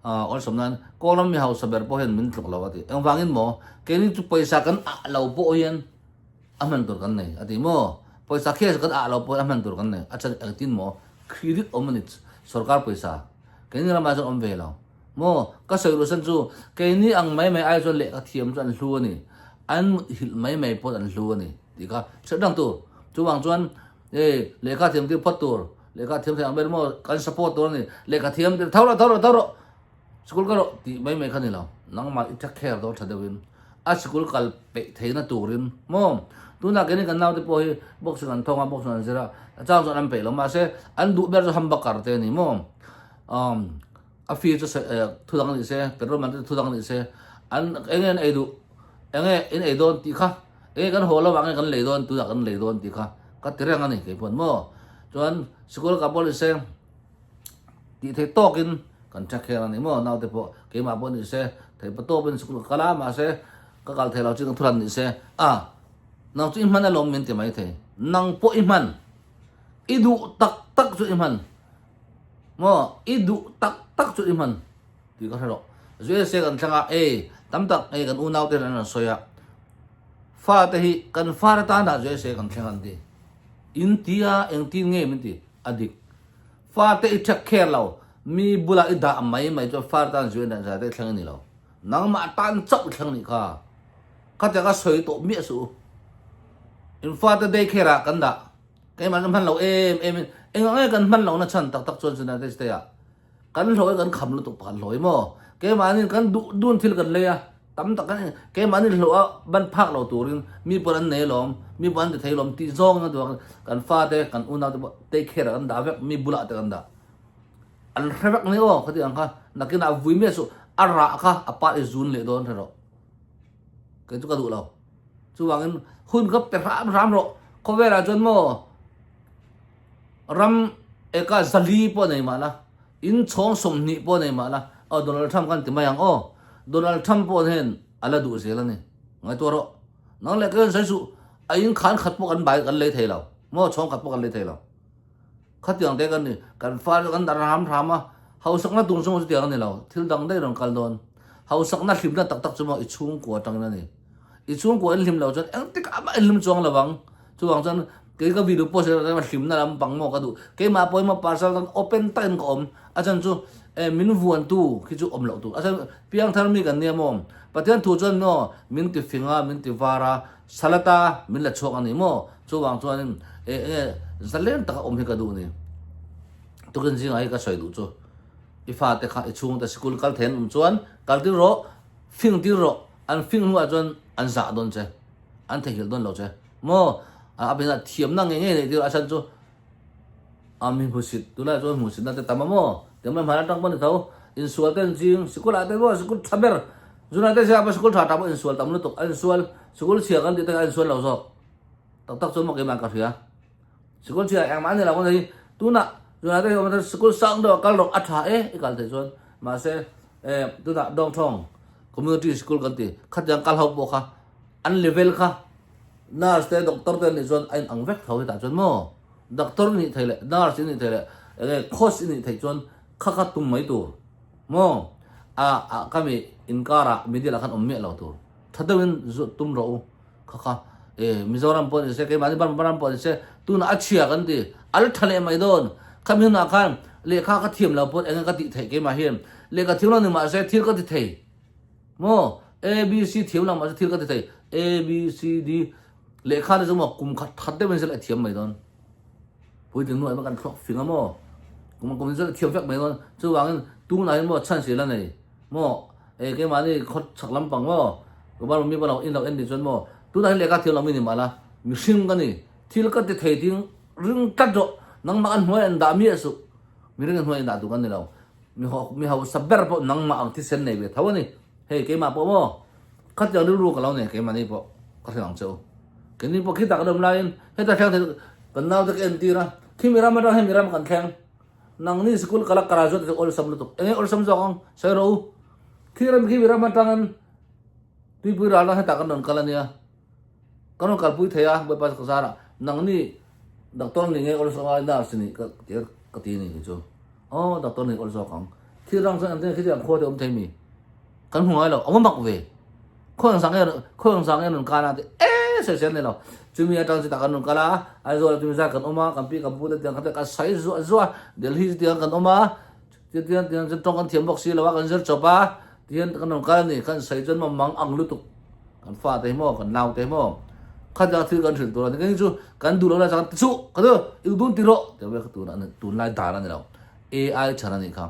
Awlsam nan Kawlam mi hausa ber pawh hian min tluk lo a ti. Engvangin maw? Keini chu pawisa kan ah lo pawh hian a hman tur kan nei a ti maw? Pawisa cash kan ah lo pawh hian a hman tur kan nei. A chan engtin maw? Credit awm a ni sorkar pawisa. Keini ramah chuan awm ve lo. Maw? Ka sawi luh san chu keini ang mai mai ai chuan lehkha thiam chu an hlu a ni. An mut hilh mai mai pawh an hlu a ni tih kha hriat reng tur. Chuvang chuan e lehkha thiam tir phawt tur. Lehkha thiam thei ang ber maw kan support tur a ni. Lehkha thiam tir tho rawh tho rawh tho rawh sikul kal rawh tih mai mai kha ni lo. Nangmah i take care dawn tha deuhin a sikul kal peih theihna turin maw tunah keini kan naute pawh hi boxing an thawng a boxing an zir a a chang chuan an peih lo mahse an duh ber chu hambakar te a ni maw umm a fee chu thu dang ni se petrol man te thu dang ni se an eng nge an ei duh eng nge in ei dawn tih kha Enge kan haw lovah nge kan lei dawn tunah kan lei dawn tih kha ka ti reng a ni kei pawn maw. Chuan sikul ka pawh ni se tih theih tawkin kan check hian a ni maw naute pawh keimah pawh ni se theih pa tawpin sikul ka kal a mahse ka kal thei lo chin ka thuran ni se a nang chu i hman alawm min ti mai thei nang pawh i hman i duh tak tak chu i hman maw i duh tak tak chu i hman tih ka hre rawh. USA kan thleng a ei tam tak ei kan unaute hian an rawn sawi a. Fate hi kan far atana USA kan thleng an ti. In ti a, engtin nge min ti? A dik. Fate i take care lo, mi bula i dah mai mai chuan far tan USA te i thleng a ni lo. Nangmah tan chauh i thleng nih kha. Khatiang a sawi tawh miah suh u. In fate day care ah kan dah. Keimah kan hman lo em em in engah nge kan hman lohna chhan tak tak chuan United States ah Kan hlawh i kan kham lutuk pakhat hlawh i maw? Keimahni kan duh dun thil kan lei a, tam tak kan keimahni hlawh a ban phak lo turin mi pawn an nei alawm, mi pawn an ti thei alawm tih zawng a duh a, kan fate kan unaute pawh take care ah kan dah vek, mi bulah te kan dah. An hre vek mai aw khati ang kha, nakinah vui miah suh, a rah kha a pa i zun leh dawn hre rawh. Kei chu ka duh lo. Chuvangin hun kha pe hram hram rawh, khawvelah chuan maw Ram eka zali pawh nei mah la, in chhawng 20 pawh nei mah la, aw Donald Trump khan ti mai ang aw, Donald Trump pawh hian a la duh zel a ni. Ngaihtuah rawh. Nang leh ka hian sawi suh, a in khan khat pawh kan bai kan lei thei lo, maw chhawng khat pawh kan lei thei lo. Khatiang te kan ni, kan fa chu kan dar hram hram a, hausakna tum chu maw chutiang a ni lo, thil dang daih rawn kal dawn. Hausakna hlimna tak tak chu maw i chhungkua atangin a ni. I chhungkua in hlim lo chuan engtikah mah in hlim chuang lo ang. Chuvang chuan kei ka video post erawh chuan hlimna lam pang maw ka duh. Keimah pawh hi maw parcel tan open takin ka awm. A chhan chu eh min vuantu khi chu awm loh tur. A chhan piangthar mi kan nia maw. Pathian thu chuan maw min ti fing a, min ti var a, salata min la chhuak a ni maw. Chuvang chuanin eh enge zalen taka awm hi ka duh ni. Tukin zingah hi ka sawi duh chu i fate kha i chhungte sikul kal thei an awm chuan kal tir rawh, fing tir rawh. An fing hnuah chuan an zah dawn che. An theihnghilh dawn lo che maw a bena thiamna ngei ngei neih tir a chhan chu a mi hmusit tunlai chuan hmuhsitna te tam a maw ti mai hmai atang pawh ni tho insual te an ching sikul ah te maw sikul tha ber zunah te siam a sikul tha tha pawh insual tam lutuk a insual sikul chhia kan tih te kha a insual lo zawk tak tak chuan maw keimah ka hria sikul chhia engmah a ni lo ka hei tunah zunah te hian sikul sang deuh a kal rawh a tha e i kal theih chuan mahse eh tunah dawngthawng community school kan ti khatiang kal ho pawh kha An level kha nurse te doctor te an nih chuan a in ang vek tho hetah chuan maw doctor nih theih leh nurse in nih theih leh enge course in nih theih chuan kha kha tum mai tur maw a a ka mi inkar ah middle ah khan awm miah lo tur tha deuh in tum rawh u kha kha e Mizoram pawh ni se keimahni Burma ram pawh ni se tunah a chhia kan ti a la tha leh mai dawn khami hunah khan lehkha ka thiam lo pawh enge ka tih theih keimah hian lehkha thiam lo ni mahse thil ka ti thei. Maw? A B C thiam lo mahse thil ka ti thei A B C D lehkha te chu maw kum khat that deuh in sela i thiam mai dawn. Puitling hnuai kan thluak fing a maw kum kum in sela i thiam vek mai dawn. Chuvangin tunah hian maw chance la nei maw e keimahni khaw chhak lampang maw kumar mi pawh in lo en nih chuan maw tunah hian lehkha thiam lo mi ni mahla mihring ka ni thil ka ti thei ding ring tlat rawh nangmah an hnuai an dah miah suh mihring an hnuai an dah duh kan ni lo mi hausa ber pawh nangmah ang thisen nei ve tho a ni hei keimah pawh maw khatiang rilru ka lo nei keimahni pawh ka hre ang che u keini pawh khitah kan awm laiin heta thleng thei kan naute ka entir a khimi ram atang hemi ram kan thleng nangni sikul kala graduate te awlsam lutuk enge awlsam zawk ang sawi rawh u khi ram khimi ram atangin tuipui ral atang hetah kan rawn kal ania Kan rawn kalpui thei a, Bawipa ka zarah nangni doctor ni nge awlsam a nurse ni ka ti ka ti ni chu. Aw doctor ni awl zawk ang. Thil rang chuan engtin khitiang khua te awm thei mi. Kan hmu ngai lo, a va mak ve. Khawi ang sang nge khawi ang sang nge rawn kal a ti e sawi sel ni lo. Chumi atang chutah kan rawn kal a, Aizawl ah chumi zat kan awm a, kan pi kan pu te tiang kha te kan sawi zuah zuah a, Delhi chu tiang kan awm a, tiang tiang chuan tawng kan thiam bawk si lo a, kan zir chawp a, tihian kan rawn kal a ni, kan sawi chuan maw mang ang lutuk. Kan fa te hi maw, kan nau te hi maw, khat thil kan hrilh tur a ni. Kei chu kan duh lo lai chuan chu ka chu i dun ti rawh ti vel kha tun a tunlai dan a ni lo. AI chhan a nih kha.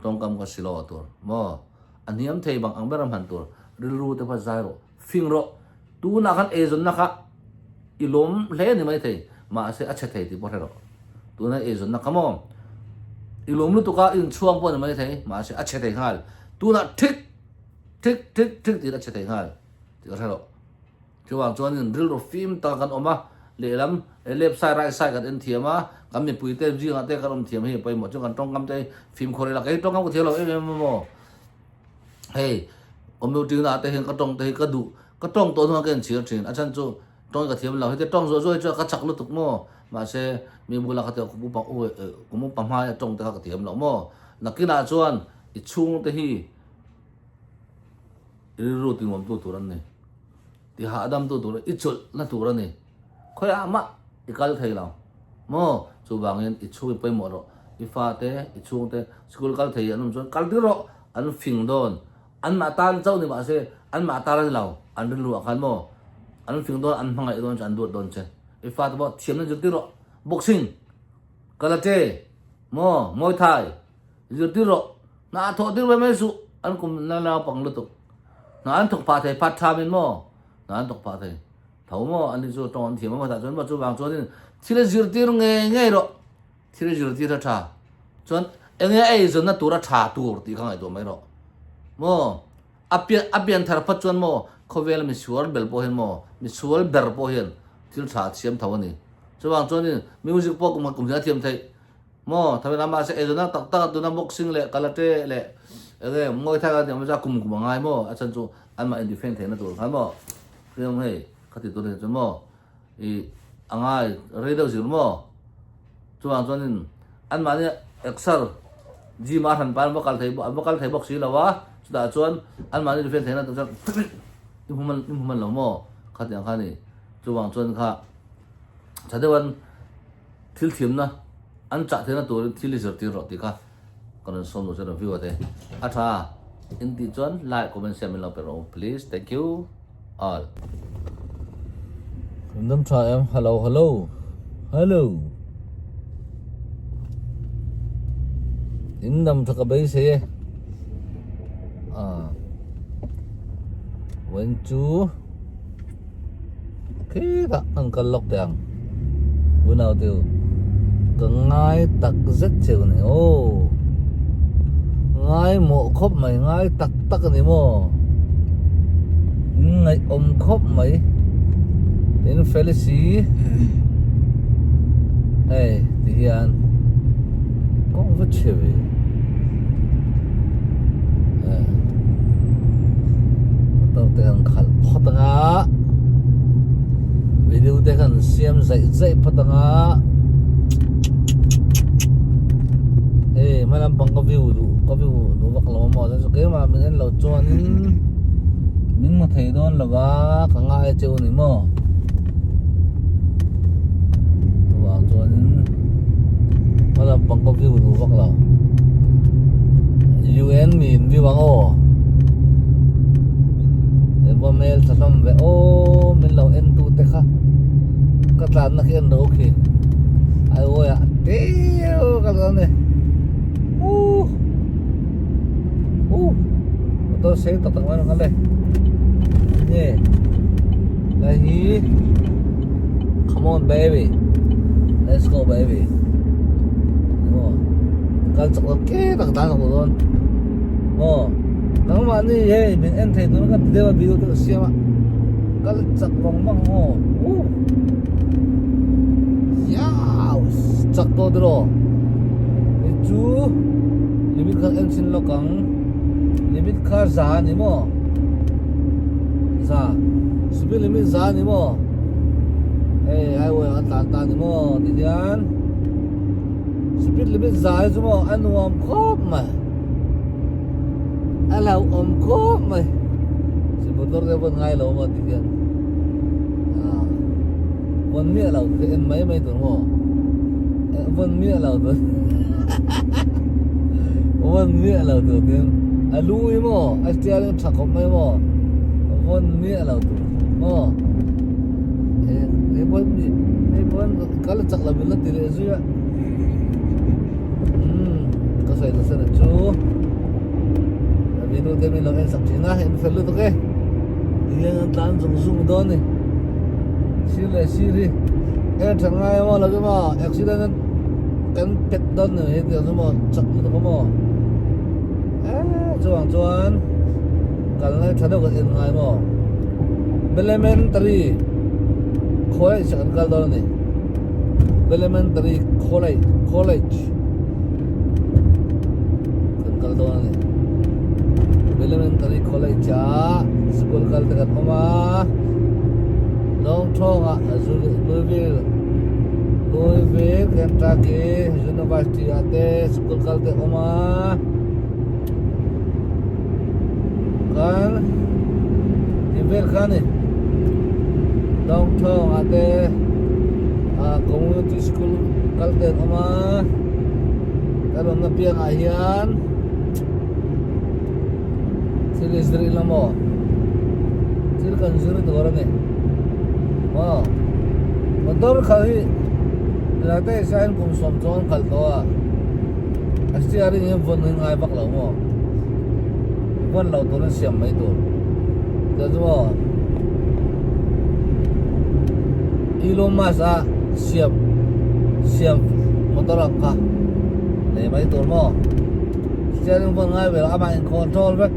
Tawngkam ka si lo a tur maw. A hniam thei bang ang ber a hman tur. Rilru te pawh zai rawh, fing rawh. Tunah khan eizawnna kha i lawm hle a ni mai thei, mahse a chhe thei tih pawh hre rawh. Tuna eizawnna kha maw i lawm lutuk a, i inchhuang pawh a ni mai thei, mahse a chhe thei nghal. Tunah thik Tik tik tik tiin a che thei nghal tih ka hre loh. Chuvang chuanin rilru fim taka kan awm a, lehlam left side right side kan en thiam a, kan mipui te zingah te kan awm thiam hi a pawimawh chu kan tawngkam te hi fimkhur ila kei tawngkam ka thiam lo em em a maw. Hei commuting na ah te hian ka tawng te hi ka duh ka tawng tawh hnuah ka inchhir thin a chhan chu tawng hi ka thiam lo heti tawng zuah zuah hi chuan ka chak lutuk maw mahse mi bulah ka kum upa kum upa hmaia tawng te kha ka thiam lo maw nakinah chuan i chhung te hi Rilru tinuamtu tur an ni. Ti hahdamtu tur, i chawlhna tur a ni. Khawiah mah i kal thei lo maw? Chuvangin i chhung i pawimawh rawh. I fate, i chhungte school kal thei an awm chuan kal tir rawh. An fing dawn. Anmah tan chauh ni mahse anmah tan a ni lo. An rilru ah khan maw? An fing dawn, an hmangaih dawn che, an duat dawn che. I fate pawh thiamna zirtir rawh. Boxing, karate, maw, Muay Thai. Zirtir rawh, hna a thawh tir ve mai suh, an kum na naupang lutuk. Hna an thawk phah thei phat tha min maw? Hna an thawk phah thei tho maw? Ani chu tawng an thiam a maw tah chuan maw chuvang chuanin thil a zirtir ngei ngei rawh, thil a zirtir a tha chuan enge a eizawnna tur a tha tur tih kha ngaihtuah mai rawh maw? A pian a pian thar phat chuan maw khawvela misual bel pawh hian maw misual ber pawh hian thil tha a siam tho a ni. Chuvang chuanin music pawh kum khat kum hnih a thiam theih. Maw thawi lama se eizawnna tak tak a tuna boxing leh karate leh enge muay thai a tih ang chu a kum kum a ngai maw a chhan chu anmah in defend theihna tur khan maw hriam hei ka ti tur hi chu maw ih a ngai rei deuh zir maw chuvang chuanin anmahni exer gym a hran pa an va kal thei an va kal thei bawk si lo a chutah chuan anmahni defend theihna tur chuan i hmu man i hmu man lo maw khatiang kha a ni chuvang chuan kha tha deuh an. Thil thiamna an chah theihna turin thil i zirtir rawh tih kha ka rawn sawm duh che review a te a tha in tih chuan like comment share min lo pe rawh u please thank you all. Kan dam tha em hello hello hello in dam tha ka beisei e ah wen chu. Khitah an kal lawk teh ang unau te u ka ngai tak zet che u ni aw ngai mawh khawp mai ngai tak tak a ni maw ngaihawm khawp mai tin Felicy hei ti hian kawng va chhe ve. Motor te kan khalh phawt anga video te kan siam zaih zaih phawt anga hei hma lampang ka view duh ka view duh vak lo maw chuan keimah min en loh chuanin min hmu thei dawn lo va ka ngai cheu a ni maw chuvang chuanin hma lampang ka view duh vak lo. UN mi in view ang aw. hlawm ve aw min lo en tu te kha ka tlanna khi en ro khi highway ah tir ka tlan a ni uh uh motor sei tak tak mai a rawn kal e enge lai hi come on baby let's go baby maw kal chak lo ke tak tlan chak lo dawn maw. Nangmahni hei min en thei tur ka ti deuh a video te ka siam a kal chak vang vang aw uh yaw chak tawh tiraw hei chu limit kha en chhin lawk ang limit kha za a ni maw za speed limit za a ni maw hei highway ah an tlan ta a ni maw ti hian speed limit za hi chu maw a nuam khawp mai. A hlauhawm khawp mai chi motor te pawn ngai lo maw ti hian ah vawn miah lo te en mai mai tur maw vawn miah lo tur vawn miah lo tur tin a lu hi maw a steering tha khawp mai maw vawn miah lo tur maw hei pawn hei pawn kal chak lo in la ti leh zui a. Umm ka sawi nasa na chu Ravinu te min lo en sak thin a en fel lutuk e tihian an tlan zung zung dawn ni sir leh sir hi en tha ngai emaw lo emaw accident an kan pet dawn ni hei tiang chu maw chak lutuk emaw eh chuvang chuan kal lai tha deuh kan en ngai maw Elementary college ah kan kal dawn a ni. Elementary College College kan kal dawn a ni Elementary College ah school kal te kan awm a Lawngthawngah Louisville Louisville Kentucky University ah te school kal te awm a kan ti vel kha a ni Lawngthawngah te ah community school kal te an awm a kan awmna piangah hian thil i zir ila maw thil kan zir tur a ni maw motor khalh hi tunah te hian kum sawm chuan khalh tawh a a steering hi vawn hi ngai vak lo maw vawn loh turin siam mai tur chuan chu maw Elon Musk a siam siam motor ang kha nei mai tur maw steering vawn ngai ve lo amah in control vek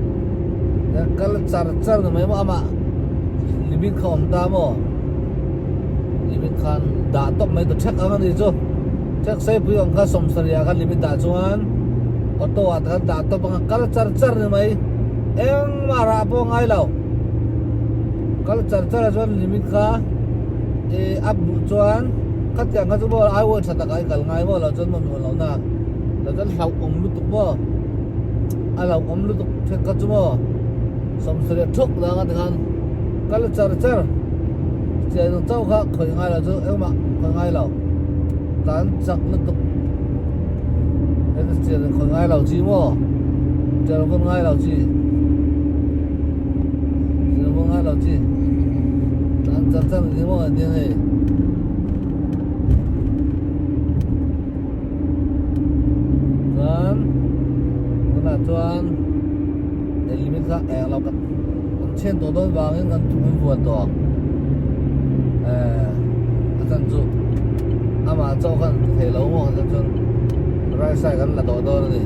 kal char char ni mai maw amah limit kha awm ta maw limit khan dah tawp mai tur thek ang a ni chu thek seipui ang kha sawmsarih ah khan limit dah chuan auto ah te khan dah tawp ang a kal char char ni mai engmah rah pawh a ngai lo kal char char ah chuan limit kha ih a buh chuan khatiang kha chu maw highway tha takah i kal ngai maw lo chuan maw mi awm lohna lo chuan hlauhawm lutuk maw a hlauhawm lutuk thek kha chu maw sawmsarih thuk dang a tikhan kal char char chian chauh kha khawih ngai lo chu engmah khawih ngai lo tlan chak lutuk chian khawih ngai lo chi maw chian vawn ngai lo chi chian vawn ngai lo chi tlan char char ni maw nia hei. Chuan tunah chuan eng limit kha eng lo kan kan chhen tawh dawn vangin kan thum in vuan tawh ang eh a chan chu amah chauh khan ti thei lo maw kha chuan right side kan la tawh dawn a ni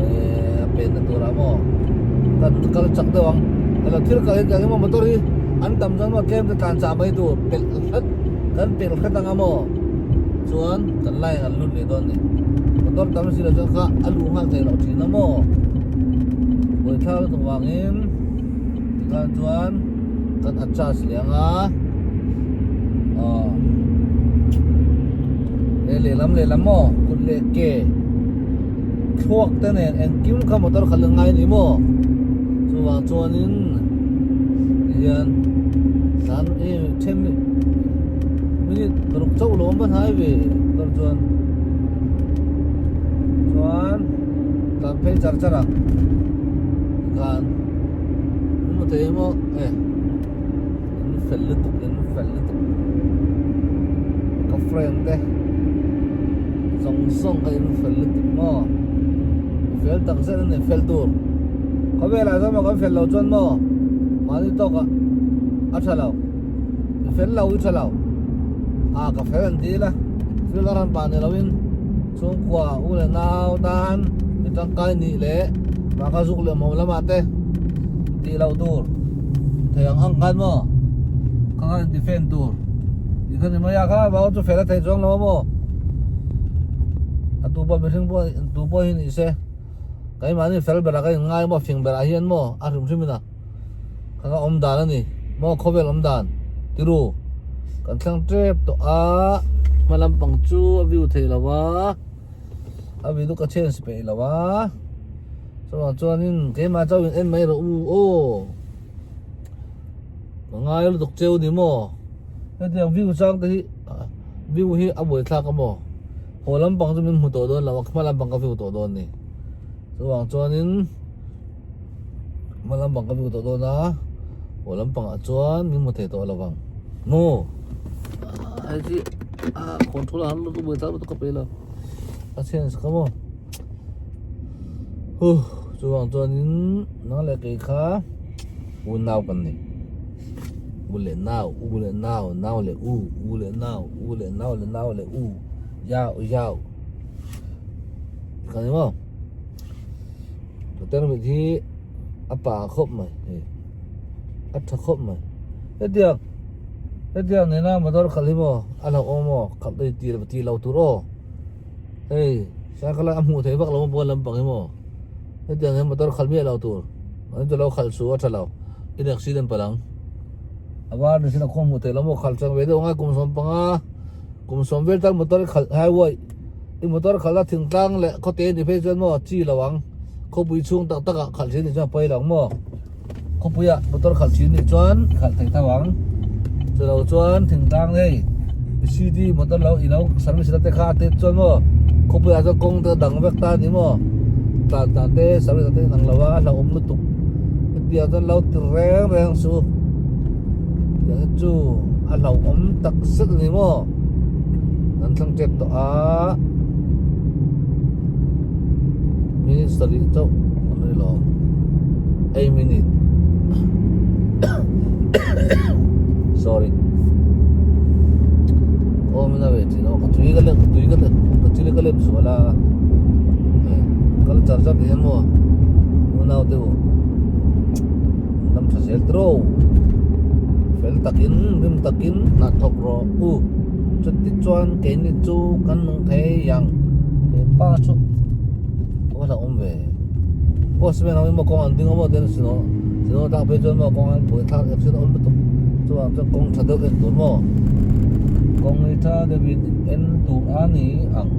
eh a penna turah maw kan kal chak deuh ang elo thil kal hi tiang hi maw motor hi an tam chuan maw tlem te tlan chah mai tur pelh hret kan pelh hret anga maw. Chuan kan line an lut leh dawn a ni. Motor tam si lo chuan kha a luh nghal theih loh thin a maw? Buaithlak lutuk vangin tikhan chuan kan adjust leh ang a. Aw he lehlam lehlam maw kut leh ke thluak te nen engkim kha motor khalh a ngai a ni maw? Chuvang chuanin tihian tlan then minute paruk chauh lo awm va hnai ve motor chuan chuan tlan phei char char ang tikhan hmu thei emaw e. fel lutuk in fel lutuk ka friend te zawng zawng kha in fel lutuk maw fel tak zet a ni fel tur khawvelah chuan maw kan fel loh chuan maw mahni tawkah a tha lo i fel lo i tha lo a ka fel an ti ila thil a rawn pah ni loin chhungkua u leh nau tan mi tangkai nih leh mahka zuk leh mawm lamah te tih loh tur thei ang ang khan maw kha khan defend tur tih kha ni mai a kha vau chu fel a theih chuang lo a maw a tu pawh mihring pawh tu pawh hi ni se keimahni fel berah ka inngai maw fing berah hian maw a hrim hrim in a. Ka nga awm dan a ni maw khawvel awm dan tiru kan thleng tep tawh a hma lampang chu a view thei lo a a view chu ka change peih lo a chuvang chuanin keimah chauh in en mai rawh u aw ka ngai lutuk cheu ni maw hetiang view chang te hi view hi a buaithlak a maw haw lampang chu min hmu tawh dawn lo a hma lampang ka view tawh dawn a ni chuvang chuanin. Hma lampang ka view tawh dawn a haw lampangah chuan min hmu thei tawh lo vang maw hei hi a control a han lutuk buai thlak lutuk ka pe lo a change kha maw huh chuvang chuanin nang leh kei kha unau kan ni u leh nau u leh nau nau leh u u leh nau u leh nau leh nau leh u yau yau kan ni maw. Hotel mit hi a pa khawp mai hei a tha khawp mai hetiang hetiang nena motor khalh hi maw a hlauhawm maw khalh te tih tih loh tur aw hei cycle a hmuh theih vak lo pawn lampang hi maw hetiang hian motor khalh miah lo tur an chu lo khalh suh a tha lo in accident palh ang a var ni sin a khaw hmuh theih loh maw khalh chang ve deuh ang a kum 15 kum 10 vel tan motor khalh highway. I motor khalh a thingtlang leh khawte ni phei chuan maw chi lo ang khawpui chhung tak tak ah khalh thin ni chuan a pawi lo ang maw khawpui ah motor khalh thin nih chuan khalh thei tho ang chulo chuan thingtlang hei city motor lo i lo service na te kha te chuan maw khawpui ah chuan kawng te a dang vek ta a ni maw tlan dan te service dan te a inang lo a hlauhawm lutuk hetiang chuan lo ti reng reng suh tiang hi chu a hlauhawm tak zet a ni maw. Kan thlang tep tawh a minute sarih chauh an ri lo eight minute sorry aw min a ve thin aw ka tui ka lem tui ka lem ka chili ka lem sual a kal char char ti hian maw unau te u lam tha zel tiraw fel takin rim takin hna thawk rawh u chuti chuan keini chu kan nung thei ang he pa chu a la awm ve postman ho hi maw kawng an ding a maw ten sino sino tak phei chuan maw kawng an buai thlak accident a awm lutuk chuvang chuan kawng tha deuh en tur maw kawng hi tha deuhin en tur a ni ang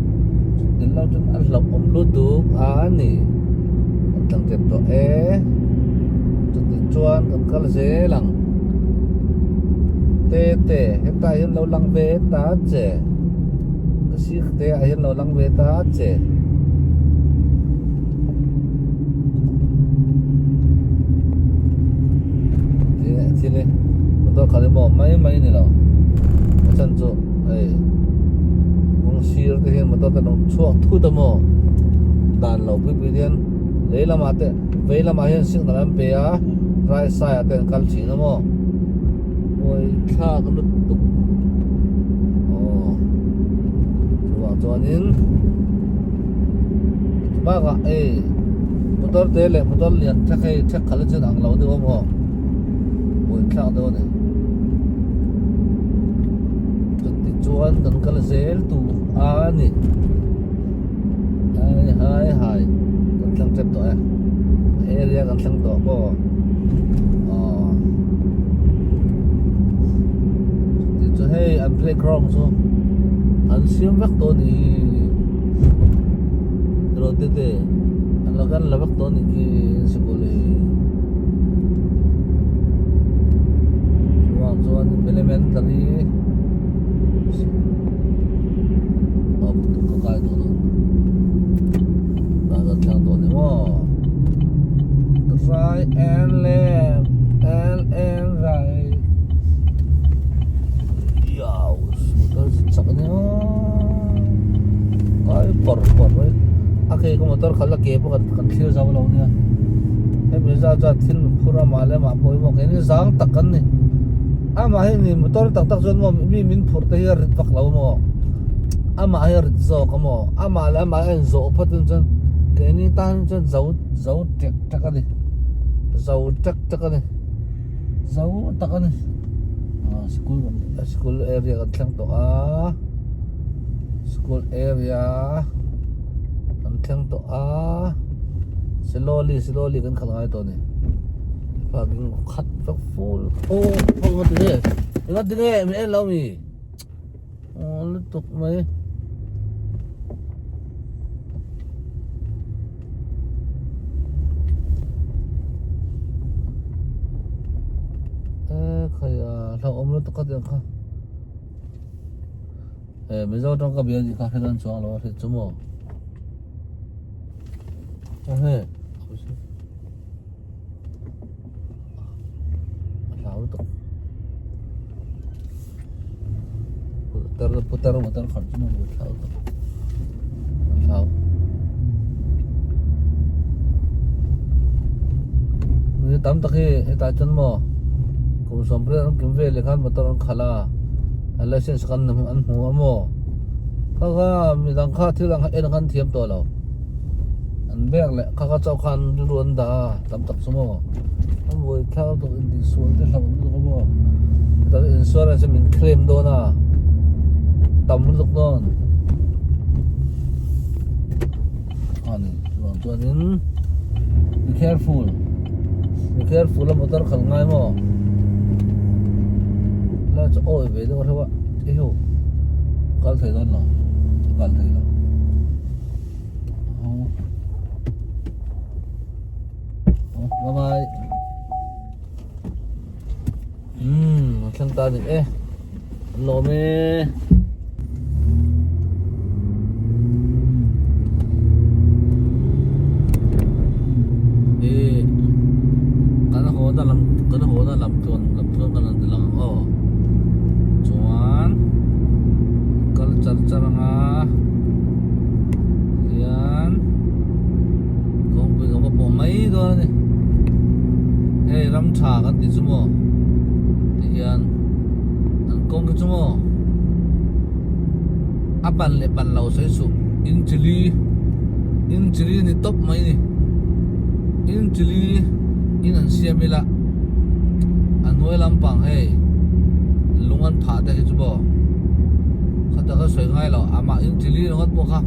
chuti lo chuan a hlauhawm lutuk a ni kan tlang tep tawh e chuti chuan kan kal zel ang. Te te hetah hian lo lang ve ta che ka sir te ah hian lo lang ve ta che. Thil hi motor khalh hi maw mai mai a ni lo a chhan chu hei kawng sir te hian motor te an rawn chhuak thut a maw dan lo pui pui te hian lei lamah te vei lamah hian signal an pe a right side ah te an kal thin a maw pawi thlak lutuk aw chuvang chuanin bakah hei motor te leh motor lian thlek hei thlek khalh hi chuan ang lo deuh a maw pawi thlak deuh a ni chutichuan kan kal zel tur a ni. Hai hai hai kan thleng tep tawh e area kan thleng tawh maw aw ti chu hei an playground chu an siam vek tawh ni ro te te an la kan la vek tawh ni khi sikul hi chuvang chuan elementary ka kai tawh dawn dan thleng tawh ni maw right and left and and right. kei ka motor khalh a ke pawh kan thlir zo lo nia hemi zat zat thil min phur a mah leh mah pawh hi maw keini zang tak kan ni amah hi ni motor tak tak chuan maw mi min phurh te hi a rit vak lo maw amah hi a rit zawk a maw amah leh amah hi a inzawh phawt in chuan keini tan chuan zo zo tek tek a ni zo tek tek a ni zo tak a ni ah sikul sikul area kan thleng tawh a. School area kan thleng tawh a slowly slowly kan khalh ngai tawh a ni parking khat vek full aw aw nga tinge nga tinge min en lo mi aw lutuk mai. E khai a hlauhawm lutuk ka tiang kha. He Mizo tawng ka bia tih kha hre dawn chuang lo a hriat chu maw? A he a hlau lutuk putar putar motor khalh chu maw a hlau lutuk a hlau mi tam tak hi hetah chuan maw kum sawmpariat an kim vel leh khan motor an khalh a. A license kan an hmu a maw? Kha kha midang kha thil ang en khan thiam tawh lo. An bek leh kha kha chauh khan rilru an dah a tam tak chu maw? A buai thlak lutuk intihsual te hlauh lutuk a maw? Chuan insurance hi min claim dawn a tam lutuk dawn. Ani chuan chuanin be careful be careful a motor khalh ngai maw la chu awi ve deuh reuh a ehu kal thei dawn lo kal thei lo bye bye umm a thleng ta a ni e an lawm e. Ih kan haw na lam kan haw na lam tluan lam tluan kan rawn ti lang ang aw chuan kal char char anga hian kawngpui ka va pawh mai dawn a ni hei ram tha kan tih chu maw tihian an kawng hi chu maw a pan leh pan lo sawi suh inchili inchili ni tawp mai a ni inchili in an siam ila a hnuai lampang hei lung an phah te hi chu maw khata ka sawi ngai lo amah inchili ringawt pawh kha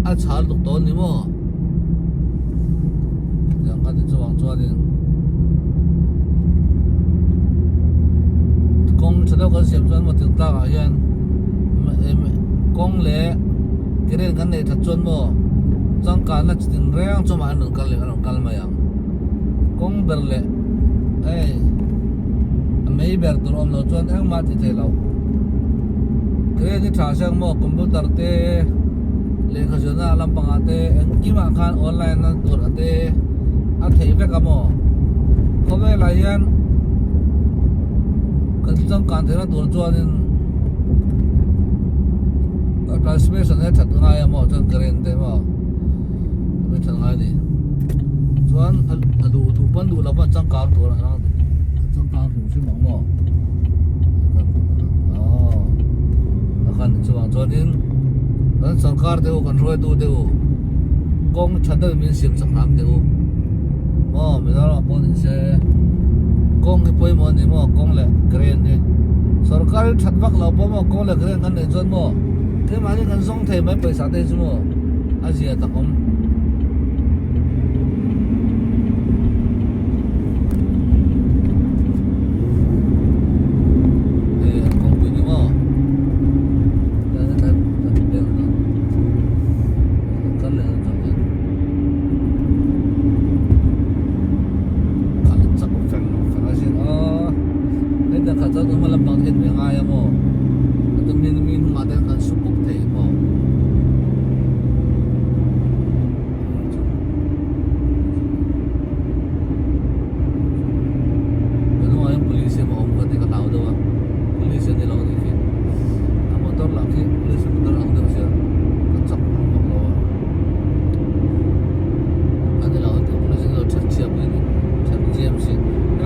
a chhal tuk tawh a ni maw. Tiang kha ti chuang chuanin kawng tha deuh kan siam chuan maw thingtlang ah hian kawng leh keren kan neih that chuan maw changkanna chi tin reng chu mah an rawn kal leh an rawn kal mai ang kawng ber leh hei a mei ber tur awm loh chuan engmah a ti thei lo keren hi tha se ang maw computer te. Lehkha zirna lampangah te engkimah khan online a tur a te a theih vek a maw? Khawvelah hian kan changkan theihna tur chuanin transmission hi a that ngai a maw chuan current te maw a that ngai a ni chuan a duh duh pawn duh lo pawn changkang tur a changkang hrim hrim ang maw aw a khan chuvang chuanin. Kan sorkar te u, kan hruaitu te u, kawng tha deuhin min siam chak hram teh u. Maw Mizoram ah pawh ni se kawng hi pawimawh a ni maw kawng leh crane hi. Sorkar hi that vak lo pawh maw kawng leh crane kan neih chuan maw keimahni kan zawng thei mai pawisa te hi chu maw a zia tak awm. Hei an kawngpui ni maw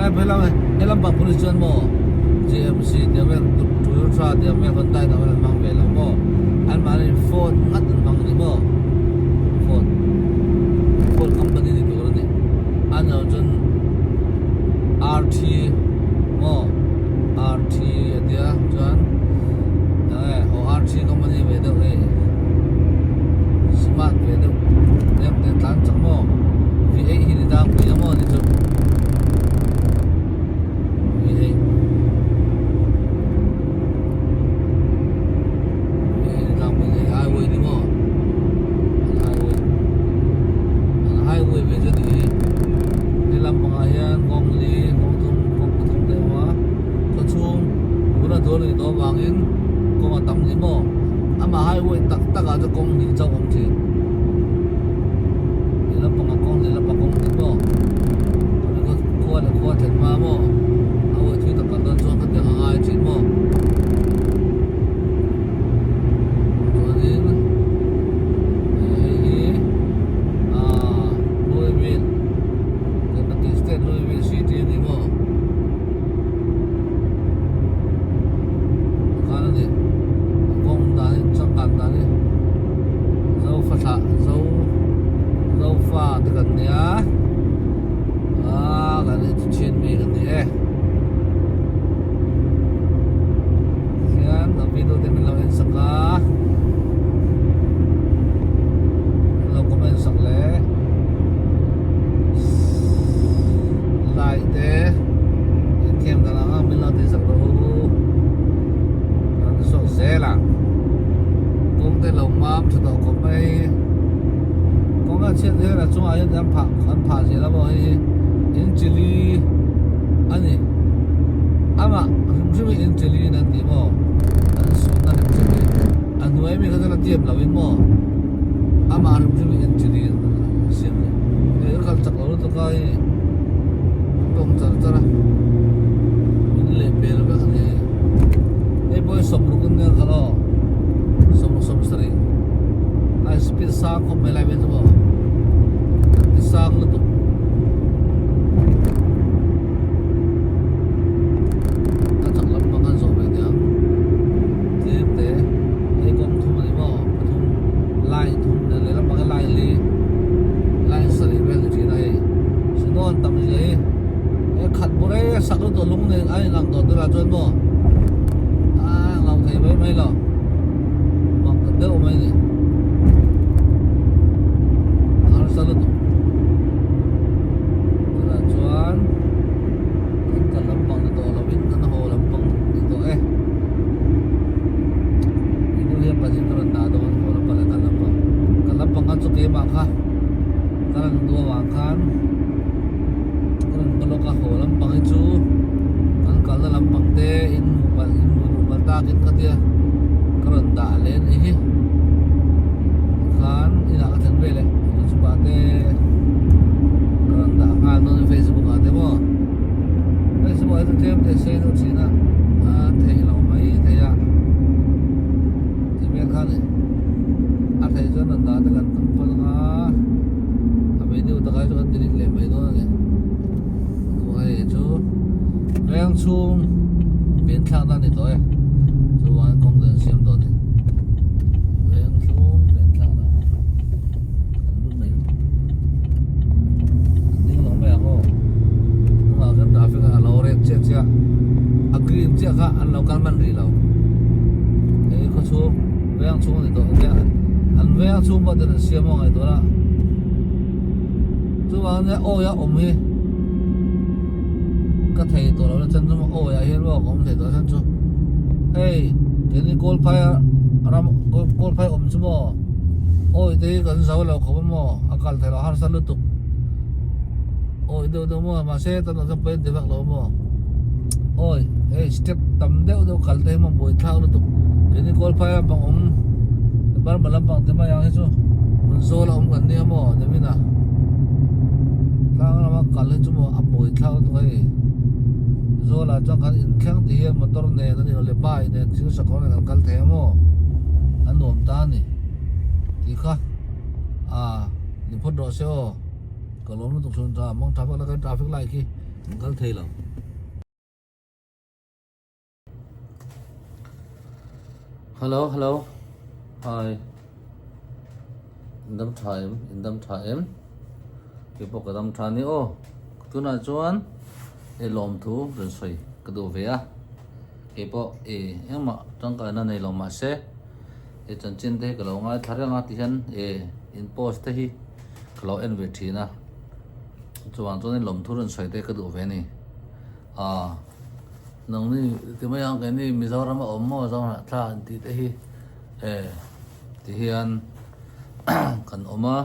Helam helam pah police chuan maw GMC tih ang vel Toyota tih ang vel Hyundai tih ang vel an hmang ve lo maw anmahni Ford ngat an hmang a ni maw Ford Ford company ni tur a ni a ni lo chuan RT maw RT a tia chuan eng nge aw RT company ve deuh hei smart ve deuh em te tlan chak maw V8 hi ni tlangpui a maw ni chu V8 V8 ni tlangpui hei highway ni maw an highway an highway ve chu ni hi helam pangah hian kawng li kawng thum kawng pathum te a awm a khawchhung bula dawn a ni tawh avangin kawng a tam ni maw amah highway tak tak ah chuan kawng hnih chauh a awm thin lehlam panga kawng lehlam panga kawng hnih maw khua leh khua thlen hma maw highway thui tak kal dawn chuan khatiang a ngai thin maw chuanin hei hi ahh Louisville Kentucky state Louisville city a ni maw. Khan a ni a kawng dan hi changkan dan hi zofa thlah zo zofa te kan nia aaa kan en chu chhin mi kan ni e tihian kan video te min lo en sak a min lo comment sak leh like te. Inthiam dan ang ang min lo tihsak rawh u. Kan zawk zel ang. Kawng te lo mam tha tawh khawp mai. Kawng a chhiat hian a chungah hian an phah an phah zel a maw hei hi in chili a ni. Amah hrim hrim hi in chili in an ti maw an suhna hrim hrim hi a hnuai mi kha chuan a tiam lo in maw amah hrim hrim hi in chili an siam a ni. Hei ka kal chak lo lutuk a hei. tawng char char a in leh pel vek a ni hei pawh hi sawmruk an nia kha aw sawmruk sawmsarih a speed sang khawp mai lai vel chu maw ti sang lutuk. A chak lampang an zawh ve teh ang tlem te hei kawng thum a ni maw pathum line thum lehlam pang hi line li line sarih vel ni thin a hei. Snow an tam zia hi he khat bawr e sak lutuk lung nen a inang tawh tur ah chuan maw a lo thei mai mai lo mak ta deuh mai ni harsa lutuk tunah chuan kan kal lampang ni tawh lovin kan haw lampang ni tawh e inu hian pahnih ka rawn dah dawn haw lampang leh kal lampang kal lampang kha chu keimah kha. Ka rawn duh avang khan ka rawn ka lawk a haw lampang hi chu kan kalna lampang te in hmuh palh in hmuh duh palh takin ka tia ka rawn dah leh a nih hi tikhan inah ka thlen veleh youtube ah te ka rawn dah nghal dawn a facebook ah te maw facebook ah hi chu tlem te sei deuh thin a a theih loh mai theih a tih vel kha a ni. A theih chuan rawn dah te kan tum phawt ang a, a video takah hi chuan kan delete leh mai dawn a ni. Chuan hei chu veng chhung pen thlakna a ni tawh e, chuan kawng dan siam tawh a ni. Veng chhung pen thlakna kan lut mai an ding lo mai ang aw. Tunah khian traffic a lo red chiah chiah a green chiah kha an lo kal hman rih lo. Hei khaw chhung. Veng chhung a ni tawh ania an veng chhung pawh chuan an siam a ngaihtuah a chuvang ania awi a awm hi ka thei tawh lo na chan chu awi ah hian maw ka awm thei tawh a chan chu hei keini kawlphai a ram kawlphai awm chu maw awi te hi kan zo lo khawp a maw a kal theih loh harsa lutuk awi deuh deuh maw mahse tunah chuan pawi an ti vak lo maw awi hei step tam deuh deuh kal te hi maw buaithlak lutuk keini kawlphai lampang awm burma lampang te mai ang hi chu hmun zawl a awm kan nia maw nimin a tlang lama kal hi chu maw a buaithlak lutuk hei zawl ah chuan kan inthleng ti hian motor nen a ni lo leh bike nen thil sakawr nen kan kal thei a maw a nuam ta a ni tih kha ah ni phawt rawh se aw. Ka lawm lutuk chhun ta mawng traffic la kan traffic light khi an kal thei lo. Hello hello hi in dam tha em in dam tha em keipawh ka dam tha ni aw tunah chuan e lawmthu rawn sawi ka duh ve a keipawh e engmah tangkaina nei lo mahse e chanchin te hi ka lo ngaithla reng a tihian e in post te hi ka lo en ve thin a chuvang chuan lawmthu rawn sawi te ka duh ve a ni ah nangni ti mai ang keini Mizoram a awm maw Zohnahthlak an tih te hi e tihian kan awm a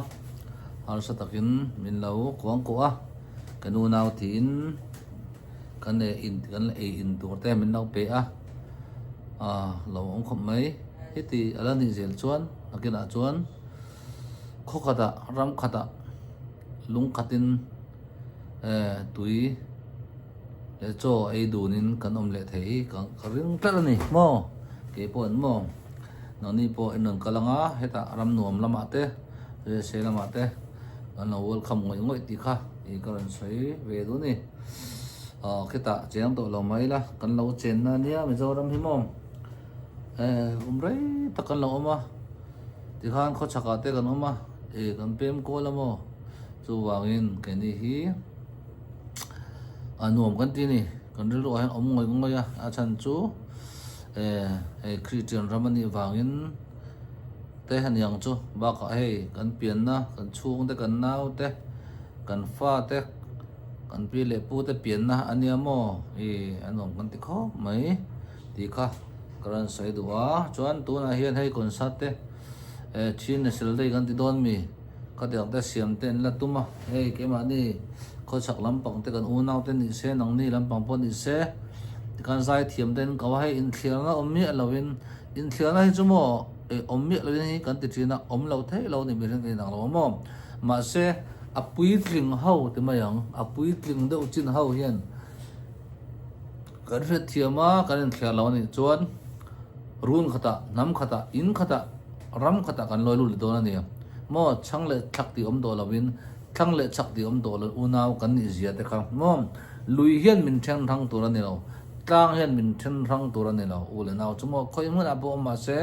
harsa takin min lo kuangkuah a ka nu nau tiin kan ei in kan ei in tur te min lo pe a ah lo awm khawp mai heti a la nih zel chuan nakinah chuan. Khaw khatah ram khatah lung khatin eh tui leh chaw ei dunin kan awm leh thei hi ka ka ring tlat a ni maw keipawh an maw nangni pawh in rawn kal anga hetah ram nuam lamah te USA lamah te kan lo welcome ngawih ngawih tih kha ih ka rawn sawi ve duh a ni aw khitah cheng tawh lo mai ila kan lo chenna ania Mizoram hi maw eh kum rei tak kan lo awm a. Tikhan khawchhakah te kan awm a, eh kan pem kual a maw? Chuvangin keini hi a nuam kan ti a ni, kan rilruah hian awm ngawih ngawih a, a chhan chu eh hei Kristian ram a nih vangin te a niang chu bakah hei kan pianna kan chhungte kan naute kan fate kan pi leh pute pianna a nia maw ih a nuam kan ti khawp mai tih kha. Ka rawn sawi duh a, chuan tunah hian hei concert te eh Chin National Day kan ti dawn mi ka ti ang te siam te an la tum a, hei keimahni khawchhak lampang te kan unau te nih se nangni lampang pawh nih se tikhan zai thiam te an ko a, hei inthliarna awm miah lovin inthliarna hi chu maw eh awm miah lovin hi kan ti thin a, awm lo theih lo ni mihring in ang lo maw mahse a puitling ho ti mai ang a puitling deuh chin ho hian. Kan hriatthiam a, kan inthliar lo a nih chuan run khatah, hnam khatah, in khatah, ram khatah kan lawi lut leh dawn a ni. Maw chhang leh thlak tih awm tawh lovin, thlang leh chhak tih awm tawh lo unau kan nih zia te kha maw lui hian min then hrang tur a ni lo, tlang hian min then hrang tur a ni lo. U leh nau chu maw khawi hmunah pawh awm mahse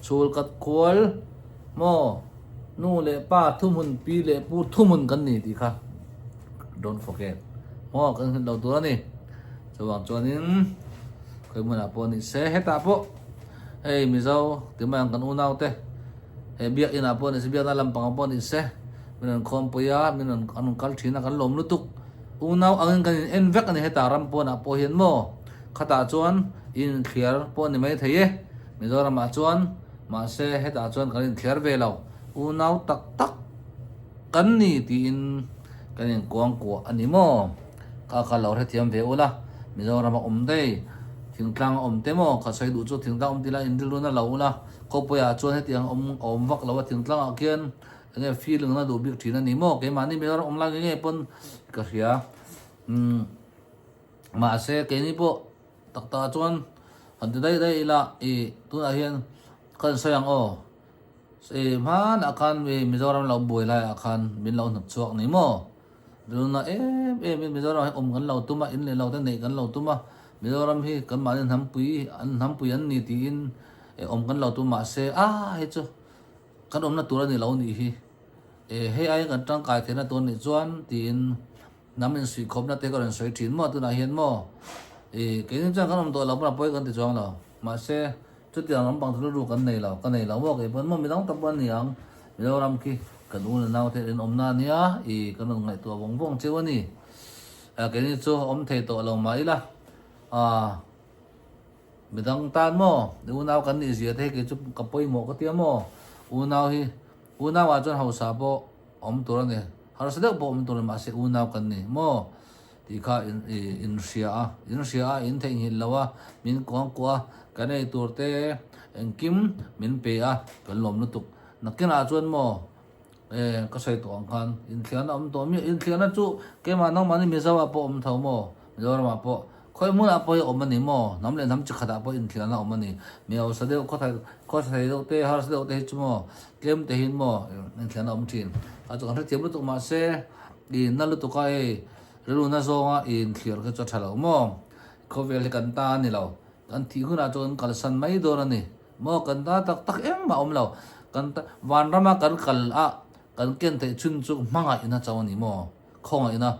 chhul kat kual maw nu leh pa thuhmun pi leh pu thuhmun kan ni tih kha don't forget maw kan hrilh lo tur a ni. Chuvang chuanin khawi hmunah pawh ni se hetah pawh hei Mizo ti mai ang kan unau te hei biak inah pawh ni se biakna lampangah pawh ni se min rawn khawmpui a min rawn an rawn kal thin a kan lawm lutuk unau angin kan in en vek a ni hetah ram pawnah pawh hian maw khatah chuan in inthliar pawh ni mai thei e Mizoramah chuan mahse hetah chuan kan inthliar ve lo unau tak tak kan ni tiin kan inkuangkuah a ni maw. Ka kha lo hrethiam ve ula, Mizoram a awm daih, thingtlang a awm te maw? Ka sawi duh chu thingtlang awm tila inrilrun a lo ula, khawpuiah chuan hetiang awm a awm vak lo a, thingtlang ah khian enge feeling na duh bik thin a ni maw? Keimahni Mizoram awm lai nge nge pawn ka hria. Umm mahse keini pawh tak tak ah chuan han ti daih daih ila ih tunah hian ka rawn sawi ang aw. Ih hmanah khan Mizoram lo buai laiah khan min lo hnawt chhuak ni maw? Rilna em em in Mizoram hi awm kan lo tum a, in leh lo te neih kan lo tum a, Mizoram hi kan mahni hnampui an hnampui an ni tiin awm kan lo tum mahse a hei chu kan awmna tur a ni lo nih hi e hei aiin kan tangkai theihna tur nih chuan tiin hnam insuihkhawpna te ka rawn sawi thin maw tunah hian maw e keini chuan kan awm tawh lo pawn a pawi kan ti chuang lo mahse Chutiang lampang chu rilru kan nei lo, ka nei lo maw kei pawn maw midang tak pawh an ni ang, Mizoram khi kan u leh nau te in awmna a nia i kan rawn ngaihtuah vawng vawng cheu a ni. Keini chu awm thei tawh lo mah ila midang tan maw i unau kan nih zia te hi kei chu ka pawimawh ka tia maw, unau hi unau ah chuan hausa pawh awm tur a ni, harsa deuh pawh awm tur a ni mahse unau kan ni maw. Tih kha in hria a, in hria a, in theihnghilh lo a, min kuangkuah a, kan ei tur te engkim min pe a, kan lawm lutuk. Nakinah chuan maw, e, ka sawi tawh ang khan, inthliahna awm tawh miah, inthliahna chu keimah nangmahni Mizoah pawh awm tho maw, Mizoramah pawh, khawi hmunah pawh hi awm a ni maw, hnam leh hnam chi khatah pawh inthliahna awm a ni. Mi hausa deuh, khawsa thei deuh te, harsa deuh te hi chu maw, tlem te hian maw inthliahna awm thin. Kha chu kan hrethiam lutuk mahse. I na lutuk a hei rilru na zawnga i inthlir kha chu a tha lo maw? Khawvel hi kan ta a ni lo. Kan thih hunah chuan kan kalsan mai dawn a ni maw? Kan ta tak tak engmah a awm lo. Kan ta vanrama kan kal a kan ken theih chhun chu hmangaihna chauh a ni maw? Khawngaihna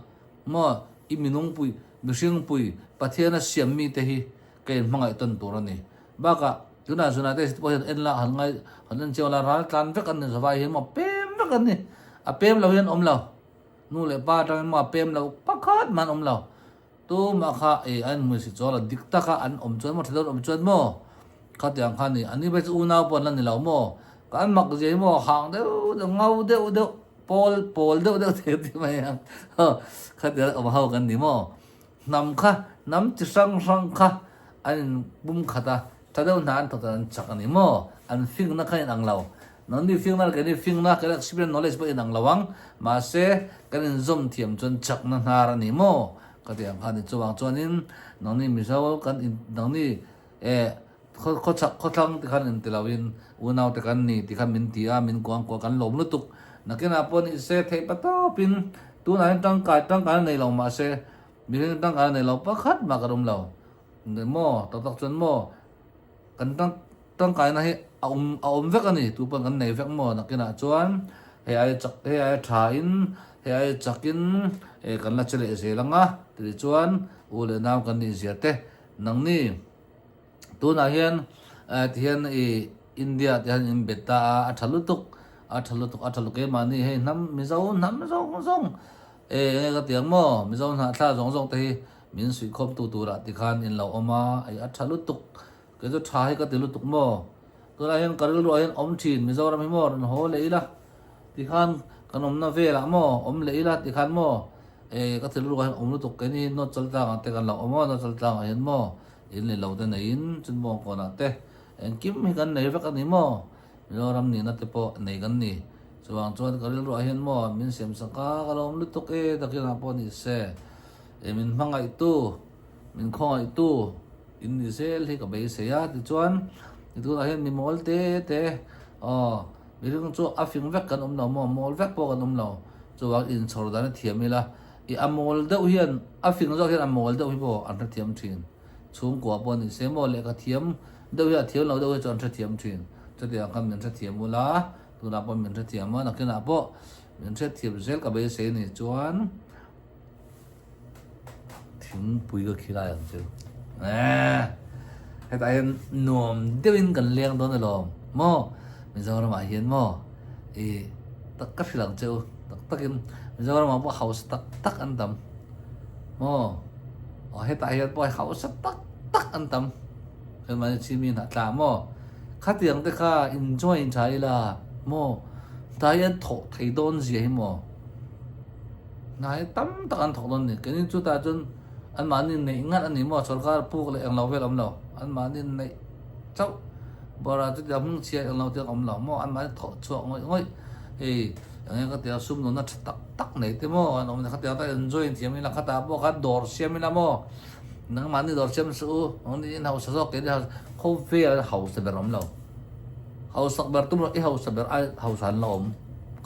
maw? I minungpui, mihringpui, Pathiana siam mite hi ka inhmangaih tawn tur a ni. Bakah tunah zunah te pawh hian en la han ngai han en chiang la ral tlan vek an ni zavai hi maw pem vek an ni. A pem lo hian awm lo. Nu leh pa atangin maw a pem lo pakhat mah an awm lo. Tumah kha ei an hmui si chuan lo dik taka an awm chuan maw tha deuh an awm chuan maw khatiang kha ni. An ni phei chu unau pawh an la ni lo maw. Ka an mak zia hi maw hang deuh deuh ngau deuh deuh pawl pawl deuh deuh thei ti mai ang khatiang awm ho kan ni maw. Hnam kha, hnam chi hrang hrang kha an in pum khat a, tha deuh hna an thawk dan an chak a ni maw? An fingna kha in ang lo. Nangni fingna leh keini fingna, kan experience knowledge pawh in ang lo ang, mahse kan in zawm thiam chuan chakna hnar a ni maw? Ka ti ang kha a ni. Chuvang chuanin nangni Mizo kan in, nangni eh khawchhak khawthlang te khan in ti loin unau te kan ni ti khan min ti a, min kuang kuah kan lawm lutuk. Nakinah pawh ni se theih patawpin tunah hian tangkai tangkai a nei lo mahse Mihring tangkai a nei lo pakhat mah kan awm lo. Maw tak tak chuan maw kan tang tangkaina hi a awm a awm vek a ni tu pawn kan nei vek maw nakinah chuan hei ai chak hei ai tha in hei ai chak in eh kan la che leh zel ang a tih chuan u leh nau kan nih zia te nangni Tunah hian tihian i India te hian in bet ta a, a tha lutuk, a tha lutuk, a tha lutuk keimahni hei hnam Mizo hnam zawng zawng e enge ka ti ang maw Mizo hnahthla zawng zawng te hi min suihkhawm tu turah tikhan in lo awm a, ei a tha lutuk kei chu tha hi ka ti lutuk maw tunah hian ka rilruah hian awm thin Mizoram hi maw rawn haw leh ila tikhan kan awmna velah maw awm leh ila tikhan maw e ka ti rilruah hian awm lutuk keini hi North Chaltlangah te kan lo awm a North Chaltlangah hian maw In leh lo te neiin chunbawng kawnah te engkim hi kan nei vek a ni maw? Mizoram nihna te pawh nei kan ni. Chuvang chuan ka rilruah hian maw min siam sak a, ka lawm lutuk e takinah pawh ni se. E min hmangaihtu, min khawngaihtu in ni zel hi ka beisei a. Tichuan tunah hian mi mawl te te aw mihring chu a fing vek kan awm lo maw, mawl vek pawh kan awm lo. Chuvang inchhawr dan a thiam ila. I a mawl deuh hian, a fing zawk hian a mawl deuh hi pawh an hrethiam thin. Chhungkua pawh ni se maw lehkha thiam deuh hi a thiam lo deuh hi chu an hrethiam thin. Chutiang khan min hrethiam ula, tunah pawh min hrethiam a, nakinah pawh min hrethiam zel ka beisei ni chuan thingpui ka khilai ang chu. Eeh hetah hian nuam deuhin kan leng dawn alawm maw Mizoramah hian maw i tak ka hrilh ang che u. Tak takin Mizoramah pawh hausa tak tak an tam maw aw hetah hian pawh hausa tak tak an tam keimahni chimi hnah tla maw khatiang te kha enjoy in tha ila maw hnai hian thawh thei dawn zia hi maw hnai tam tak an thawk dawn a ni keini chutah chuan anmahni neih ngat a ni maw sorkar puk leh englo vel a awm lo anmahni neih chauh bawrah chutiang hming chhia englo te a awm lo maw anmahni thawh chhuak ngawih ngawih hei eng nge ka tia sum nunna tha tak tak nei te maw an awm kha tia ta enjoy in thiam ila khatah pawh khan dawr siam ila maw nangmahni dawr siam suh u nangni in hausa zawk keini hausa khawvel hausa ber awm lo hausak ber tum i hausa ber ai hausa an la awm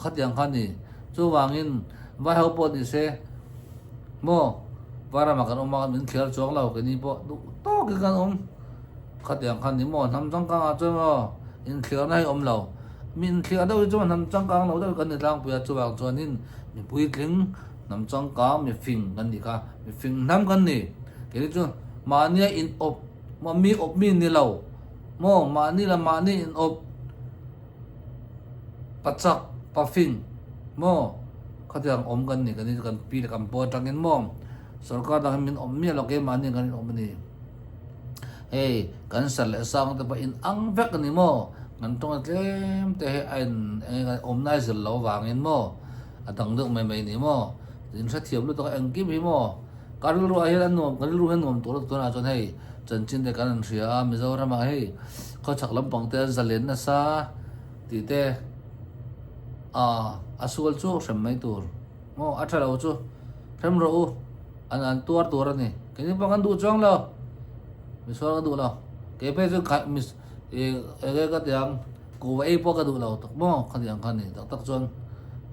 khatiang kha ni chuvangin vai ho pawh ni se maw varama kan awm a min thliar chuang lo keini pawh duh tawkin kan awm. Khatiang khan ni maw hnam changkangah chuan maw inthliarna hi awm lo. Mi inthliar deuh hi chuan hnam changkang lo deuh kan ni tlangpui a, chuvang chuanin mi puitling hnam changkang mi fing kan nih kha, mi fing hnam kan ni. Keini chu mahnia in awp maw mi awp mi ni lo maw mahni la mahni in awp pachak pafing maw khatiang awm kan ni, keini chu kan pi leh kan pu atangin maw sorkar dang hi min awp miah lo keimahni kan inawp a ni. Hei kan sar leh sang te pawh in ang vek a ni maw? Kan tawng a tlem te hi a in eng nge awmna a zir lo vangin maw a dang deuh mai mai a ni maw? In hrethiam lutuk a engkim hi maw ka rilru ah hian a nuam ka rilru hi a nuam tur a tunah chuan hei chanchin te kan han hria a Mizoram ah hei khawchhak lampang te an zalen nasa tih te ah a sual chu hrem mai tur maw a tha lo chu hrem rawh u. An an tuar tur a ni. Keini pawh kan duh chuang lo. Misual ka duh lo. Kei phei chu kha mis ih enge ka ti ang kuhva ei pawh ka duh lo tak maw kha ti ang kha ni. Tak tak chuan.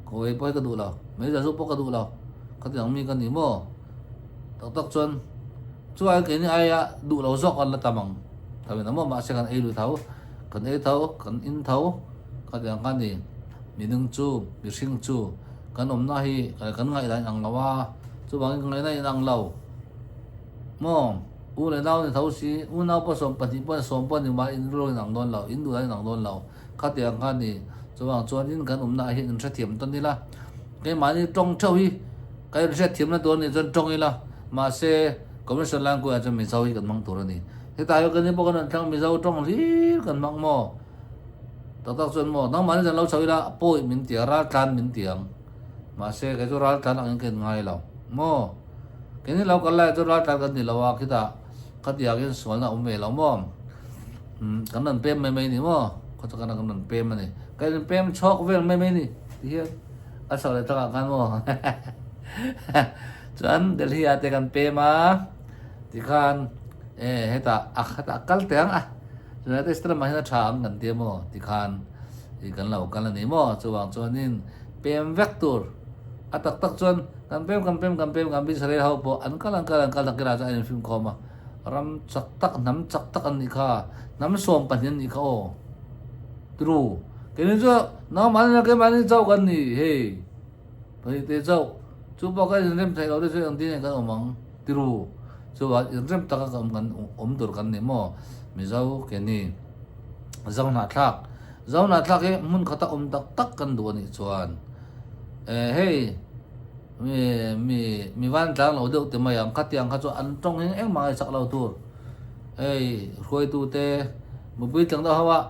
Kaw ei pawh hi ka duh lo, meizial zu pawh ka duh lo, khati ang mi ka ni maw? Tak tak chuan chu ai keini aia duh lo zawk an la tam ang tho in a maw? Mahse kan ei lui tho, kan ei tho, kan in tho, khati ang kha ni. Minung chu, mihring chu kan awmna hi kan ngaihdan in ang lo a, chuvangin ka ngaihna in ang lo maw? U leh nau ni tho si, u nau pawh 12 pawh 10 pawh ni mah in rilru in ang dawn lo, in duhdan in ang dawn lo. Khati ang kha ni. Chuvang chuanin kan awmna ah hian inhrethiam tawn ila. Keimahni tawng theuh hi ka inhriatthiamna tur a nih chuan tawng ila. Mahse, Commission Language ah chuan Mizo hi kan hmang tur a ni. Hetah hian kan ni pawh kan rawn thlang Mizo tawng hlir kan hmang maw? Tak tak chuan maw? Nangmahni chuan lo chho ila pawi min ti ang, raltlan min ti ang. Mahse, kei chu raltlan angin ka inngai lo. Maw? Keini lo kal lai ah chuan raltlan kan ni lo a, khitah khatiangin sualna a awm ve lo maw? Umm kan rawn pem mai mai ni maw? Khaw chu kan rawn pem a ni. Kan in pem chhawk vel mai mai ni ti hian a chho leh takah khan maw chuan Delhi ah te kan pem a tikhan e hetah a hetah kal teh ang a United States lamah hian a tha ang kan tia maw tikhan i kan lo kal a ni maw chuvang chuanin pem vek tur a tak tak chuan kan pem kan pem kan pem kan Israel ho pawh an kal an kal an kal takirah chuan an infimkhawm a. Ram chak tak, hnam chak tak an nih kha. Hnam 12 an nih kha aw. Tru. Keini chu nangmahni leh keimahni chauh kan ni hei. Pahnih te chauh. Chu pawh kan inrem theih loh te chu engtin nge kan awm ang? Tru. Chuvang inrem taka kan awm kan awm tur kan ni maw? Mizo keini Zohnahthlak. Zohnahthlak hi hmun khata awm tak tak kan duh a nih chuan eh hei. Mi mi mi van tlang lo deuh ti mai ang khatiang kha chu an tawng hi engmah ngaihsak lo tur hei hruaitu te mipui tlang deuh ho a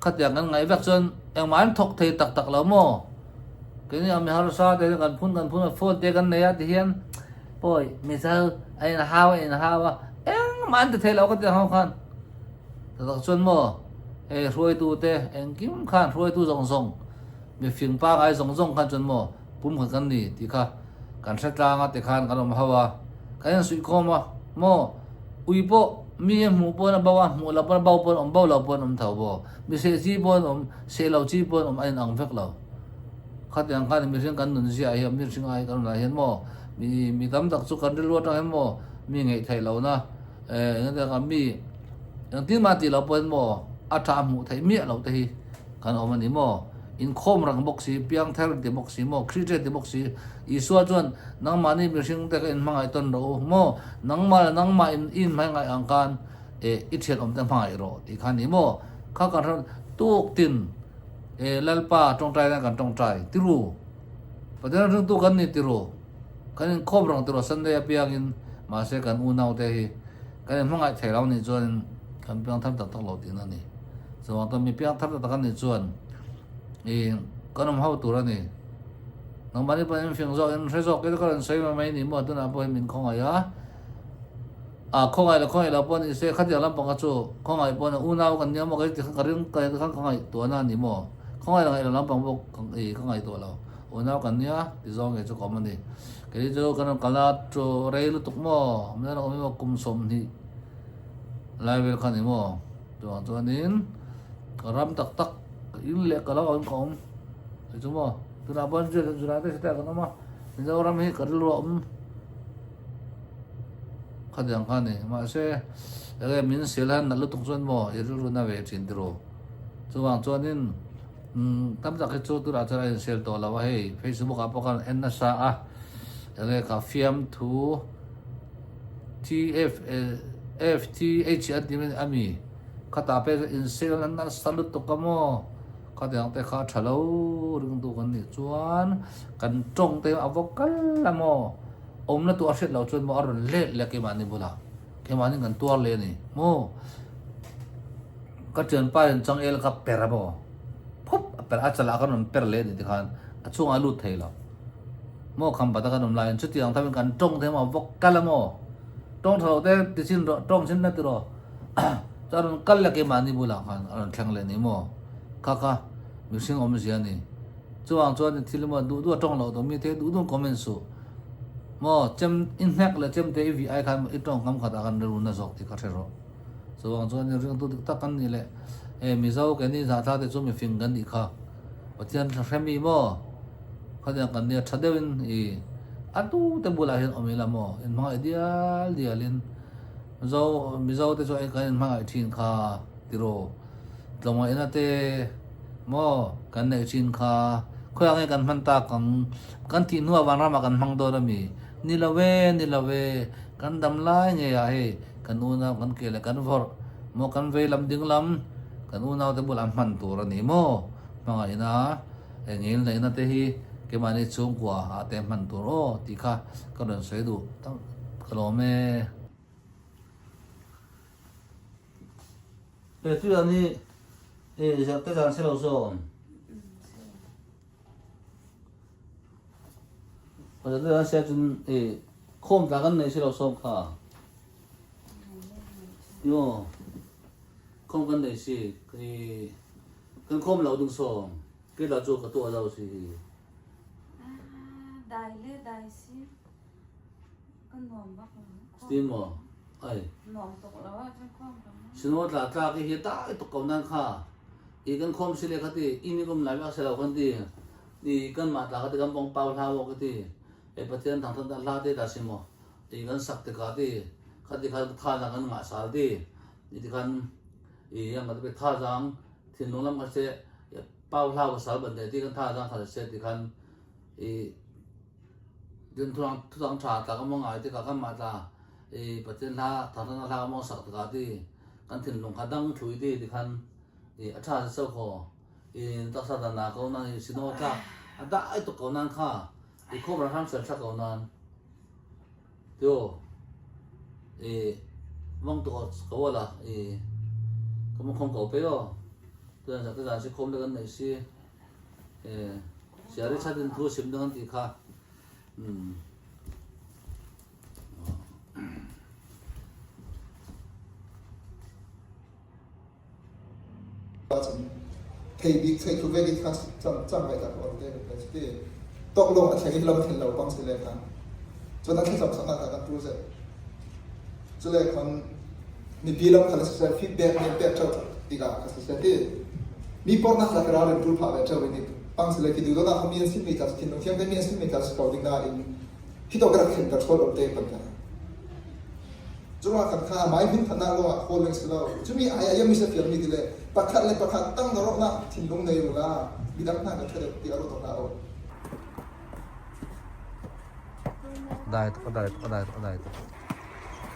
khatiang kan ngaih vek chuan engmah an thawk thei tak tak lo maw keini ang mi harsa te hian kan phun kan phun a phone te kan nei a ti hian pawi mizo a in hau a in hau a engmah an ti thei lo khatiang ho khan tak tak chuan maw hei hruaitu te engkim khan hruaitu zawng zawng mifing pangai zawng zawng khan chuan maw Pum khat kan ni tih kha kan hre tlang a tikhan kan awm ho a, kan insuihkhawm a maw? Ui pawh mi a hmuh pawn a bo a, hmuh loh pawn a bo pawn awm bo lo pawn awm tho maw? Mi seh chi pawn awm, seh lo chi pawn awm a inang vek lo. Khatiang khan mihring kan nun ziah hi mihring ai kan awm lai hian maw mi mi tam tak chu kan rilru atang hian maw mi ngaih theih lohna eh engati ang mi engtin mah tih loh pawhin maw a tha hmuh theih miah loh te hi kan awm a ni maw? Inkhawm rang bawk si, piangthar ti bawk si maw, Christian ti bawk si, Isua chuan nangmahni mihring te kha inhmangaih tawn rawh u maw, nangmah leh nangmah in i inhmangaih ang khan eh i thianawm te hmangaih rawh tih kha a ni maw? Kha kan hre tuk tin eh Lalpa tawngtai nan kan tawngtai ti ru, Pathian ringtu kan ni ti ru, kan inkhawm rang ti ru Sunday apiangin mahse kan unau te hi kan inhmangaih thei lo nih chuanin kan piangthar tak tak lo tihna a ni. Chuvang chuan mi piangthar tak tak an nih chuan ih kan awm ho tur a ni. Nangmahni pawh in fing zawk in hre zawk in ka rawn sawi mai mai ni maw tunah pawh hian min khawngaih a. A khawngaih leh khawngaih lo pawh ni se khatiang lampang kha chu khawngaih pawh ni unau kan nia maw ka ti kha ka ring ka khan ka ngaihtuah na a ni maw. Khawngaih leh ngaih lo lampang pawh ih ka ngaihtuah lo. Unau kan nia ti zawng nge chu ka awm a ni. Kei chu kan rawn kal a chu rei lutuk maw min rawn awm emaw kum 20 lai vel kha ni maw. Chuvang chuanin ka ram tak tak ka in leh ka lo awm ka awm ti chu maw tunah pawh United States ah kan awm a Mizoram hi ka rilru a awm khatiang kha a ni mahse enge min sel hian nalh lutuk chuan maw i rilru na ve thin tiraw chuvang chuanin umm tam tak hi chu tunah chuan a insel tawh lo a hei Facebook ah pawh khan en nasa a enge ka fiamthu. TFFTH an ti mai a mi khatah pek in sale an nasa lutuk a maw khatiang te kha tha lo ringtu kan nih chuan kan tawng te a va kal a maw awmna tur a hriat loh chuan maw a rawn let leh keimahni bulah keimahni kan tuar leh a ni maw ka thianpa in changel kha per a maw phup a per a chalah khan rawn per leh a ni tikhan a chhungah a lut thei lo. Maw kham pata kan awm laiin chutiang thavin kan tawng thei maw vawk kal a maw tawng tha lo te ti chin rawh tawng chin na ti rawh chuan rawn kal leh keimahni bulah khan a rawn thleng leh ni maw kha kha mihring awmzia a ni chuvang chuan i thil emaw duh duh a tawng loh tawh mi te duh duh comment suh maw chem i hnek leh chem te i vih ai khan i tawng kam khatah khan rilru na zawk tih kha hre rawh chuvang chuan ringtu dik tak kan nih leh e Mizo keini zahthlak te chu mifing kan nih kha Pathian hre mi maw. Khatiang kan nia tha deuhin i a tu te bulah hian awm ila maw inhmangaih dial dialin Mizo Mizo te chu kan inhmangaih thin kha tiraw tlawmngaihna te maw kan neih thin kha khawiah nge kan hman tak ang kan tih hnuah vanramah kan hmang dawn ami ni lo e ni lo e kan dam lai ngeiah hei kan unau kan ke leh kan vawrh maw kan vei lam ding lam kan unau te bulah hman tur a ni maw hmangaihna. Engil neihna te hi keimahni chhungkua ah te hman tur aw tih kha ka rawn sawi duh tak ka lawm e. He tuiah hi i zirh te zan si lo sawn. Zirh te zan sia chun i khawm tla kan nei si lo sawm kha. Yo khawm kan nei si i Kan khawm lo ding sawm. Kei lah cu ka tuah lo si hi. Dai le dai si. Ka nuam bak lo. Steam maw? Ai. Nuam tuk lo ah cun khawm ka. Sino tla tla ki hi dai tuk ko nan kha. I kan khawm si le kha ti inn i um lai bak si lo kan ti. I kan mah tla kha ti kan bong pau hla wo ka ti. E Pathian thangthat hla te ta si maw. I kan sak tikah ti kha ti khan tha na kan ngah sal ti. I ti khan i yang ka ti thazaang thinlung lam kha seh pau hlau ka sal ban te ti kan thazaang kha seh ti khan i din thurang thutang tha ta ka mong ai ti ka kan ma ta i pathian hla thangthang hla ka mong sak ta ti kan thinlung kha dang thui ti ti khan i a tha se ko i taksa da na ko na i sino tla a da ai to ko nan kha i khom ra ham sel tha ko nan Tio i vang tu ko wala i ka mu khom ko pe o tuan sak te zan si khom le kan nei si e siari chatin thu sim dang ti kha um Thei bik thei thu ve kha cam ngai ta ko te te tok long a thleng in lam thlen lo pang si le kha cun a thlacam sak na kan tu zet cule khon mipi lam kha se feedback ne pek chau tikah kha se ti mi por nak la kra ren tul pha ve chau ni pang se le ki du do na mi an sin mi ta thin nong thiam te mi an sin mi ta ko ding na in hi to kra khen ta thol om te pan ka Curuangah kan kha mai hmun khat ah lawngah hawl ding si lo. Cumi ai ah mi fial mi ti le pakhat le pakhat tang rawhnak thinlung nei u la midang hna kan ṭha deuh ti a ruat awk hlah u. Dai tuk, a dai tuk, a dai tuk, a dai tuk.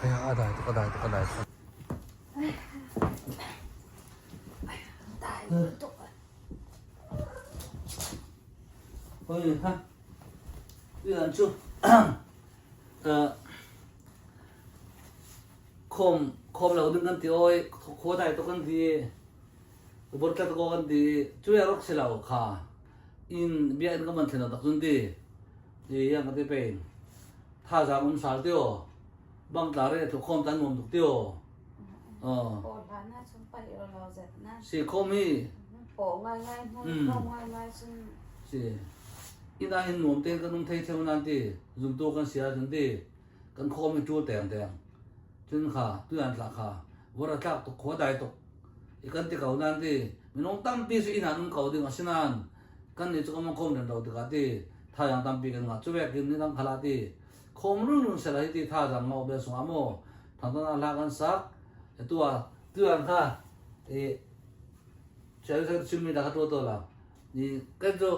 Aya, a dai tuk, a dai tuk, a dai tuk. Dai tuk. Oi, ha. Yan chu. Khawm khawm lo ding kan ti oi khaw dai tuk kan ti bor tla ko kan ti cu ya rok si lo kha in bia in ka man thlen tak cun ti i yang ka ti pe tha zaang um sal ti o bang tla re thu khawm tan nuam tuk ti o Po hla na chung pai lo lo zet na. Si khawm hi Po ngai ngai hmun khawm ngai ngai cun si Inn ah hin nuam tein kan um thei theo nain ti zumtu kan si ahcun ti kan khawm i ṭul tengteng. Cun kha tuan tla kha vor a tlak tuk khua dai tuk i kan ti ko nain ti minung tampi cu inn ah an um ko ding a si nain kan nih cu kan khawm lem lo tikah ti thazaang tampi kan ngah. Cuvek in nidang khala ti khawm rungrun sela hi ti thazaang ngah bel sungah maw thangtan ah hla kan sak atu ah tuan kha i chimmi dah kha tua to la ni kan cu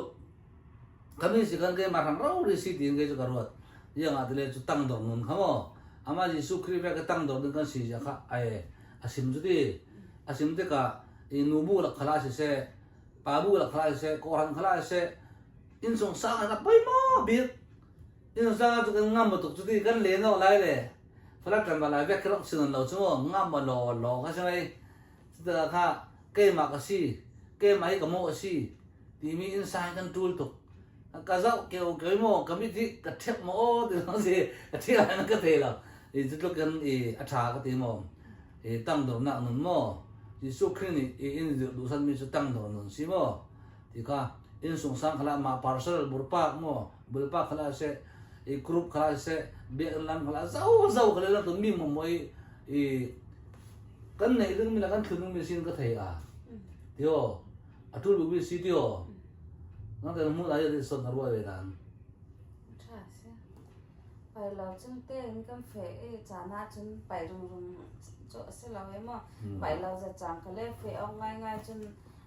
kami si kan keimah hrang ro ri si tiin kei cu ka ruat iang ah tile cu tangdor nun kha maw amah Jesuh Khrih ve ka tangdor ding kan si zia kha ai a sim cu ti a sim tikah i nu bu lak khala si seh pa bu lak khala si seh kawhran khala si seh innsung sang ah poi maw bik innsung sang ah cu kan ngam tuk cu ti kan len awk lai le falat kan va lai vek khi rok sinon lo cu maw ngam ma law law kha si mei Cutikah kha keimah ka si, keimah hi ka mawh a si timi innsa kan ṭul tuk. Ka zoh keo keo maw ka mit hi ka ṭhep maw aw ti zong si ka ṭhia in ka thei lo. I cutluk in i a ṭha ka ti maw. I tangdornak nun maw Jesuh Khrih nih i in zirh duh sanmi cu tangdor nun si maw ti kha inn sungsang khala mah parcel burpak maw bulpak khala seh i group khala seh biakinn lam khala zo zo khala la tun mi mo mo i i kan neih dingmi le kan thlun dingmi sin ka thei a tio a tul bikmi si tio Nang te mu lai ri son arwa ve dan. Tha se. Pai lo chung te in kan fe e chan ah cun pai rungrung cu a si lo e maw. Pai lo zat cang ka le fe awk ngaingai cun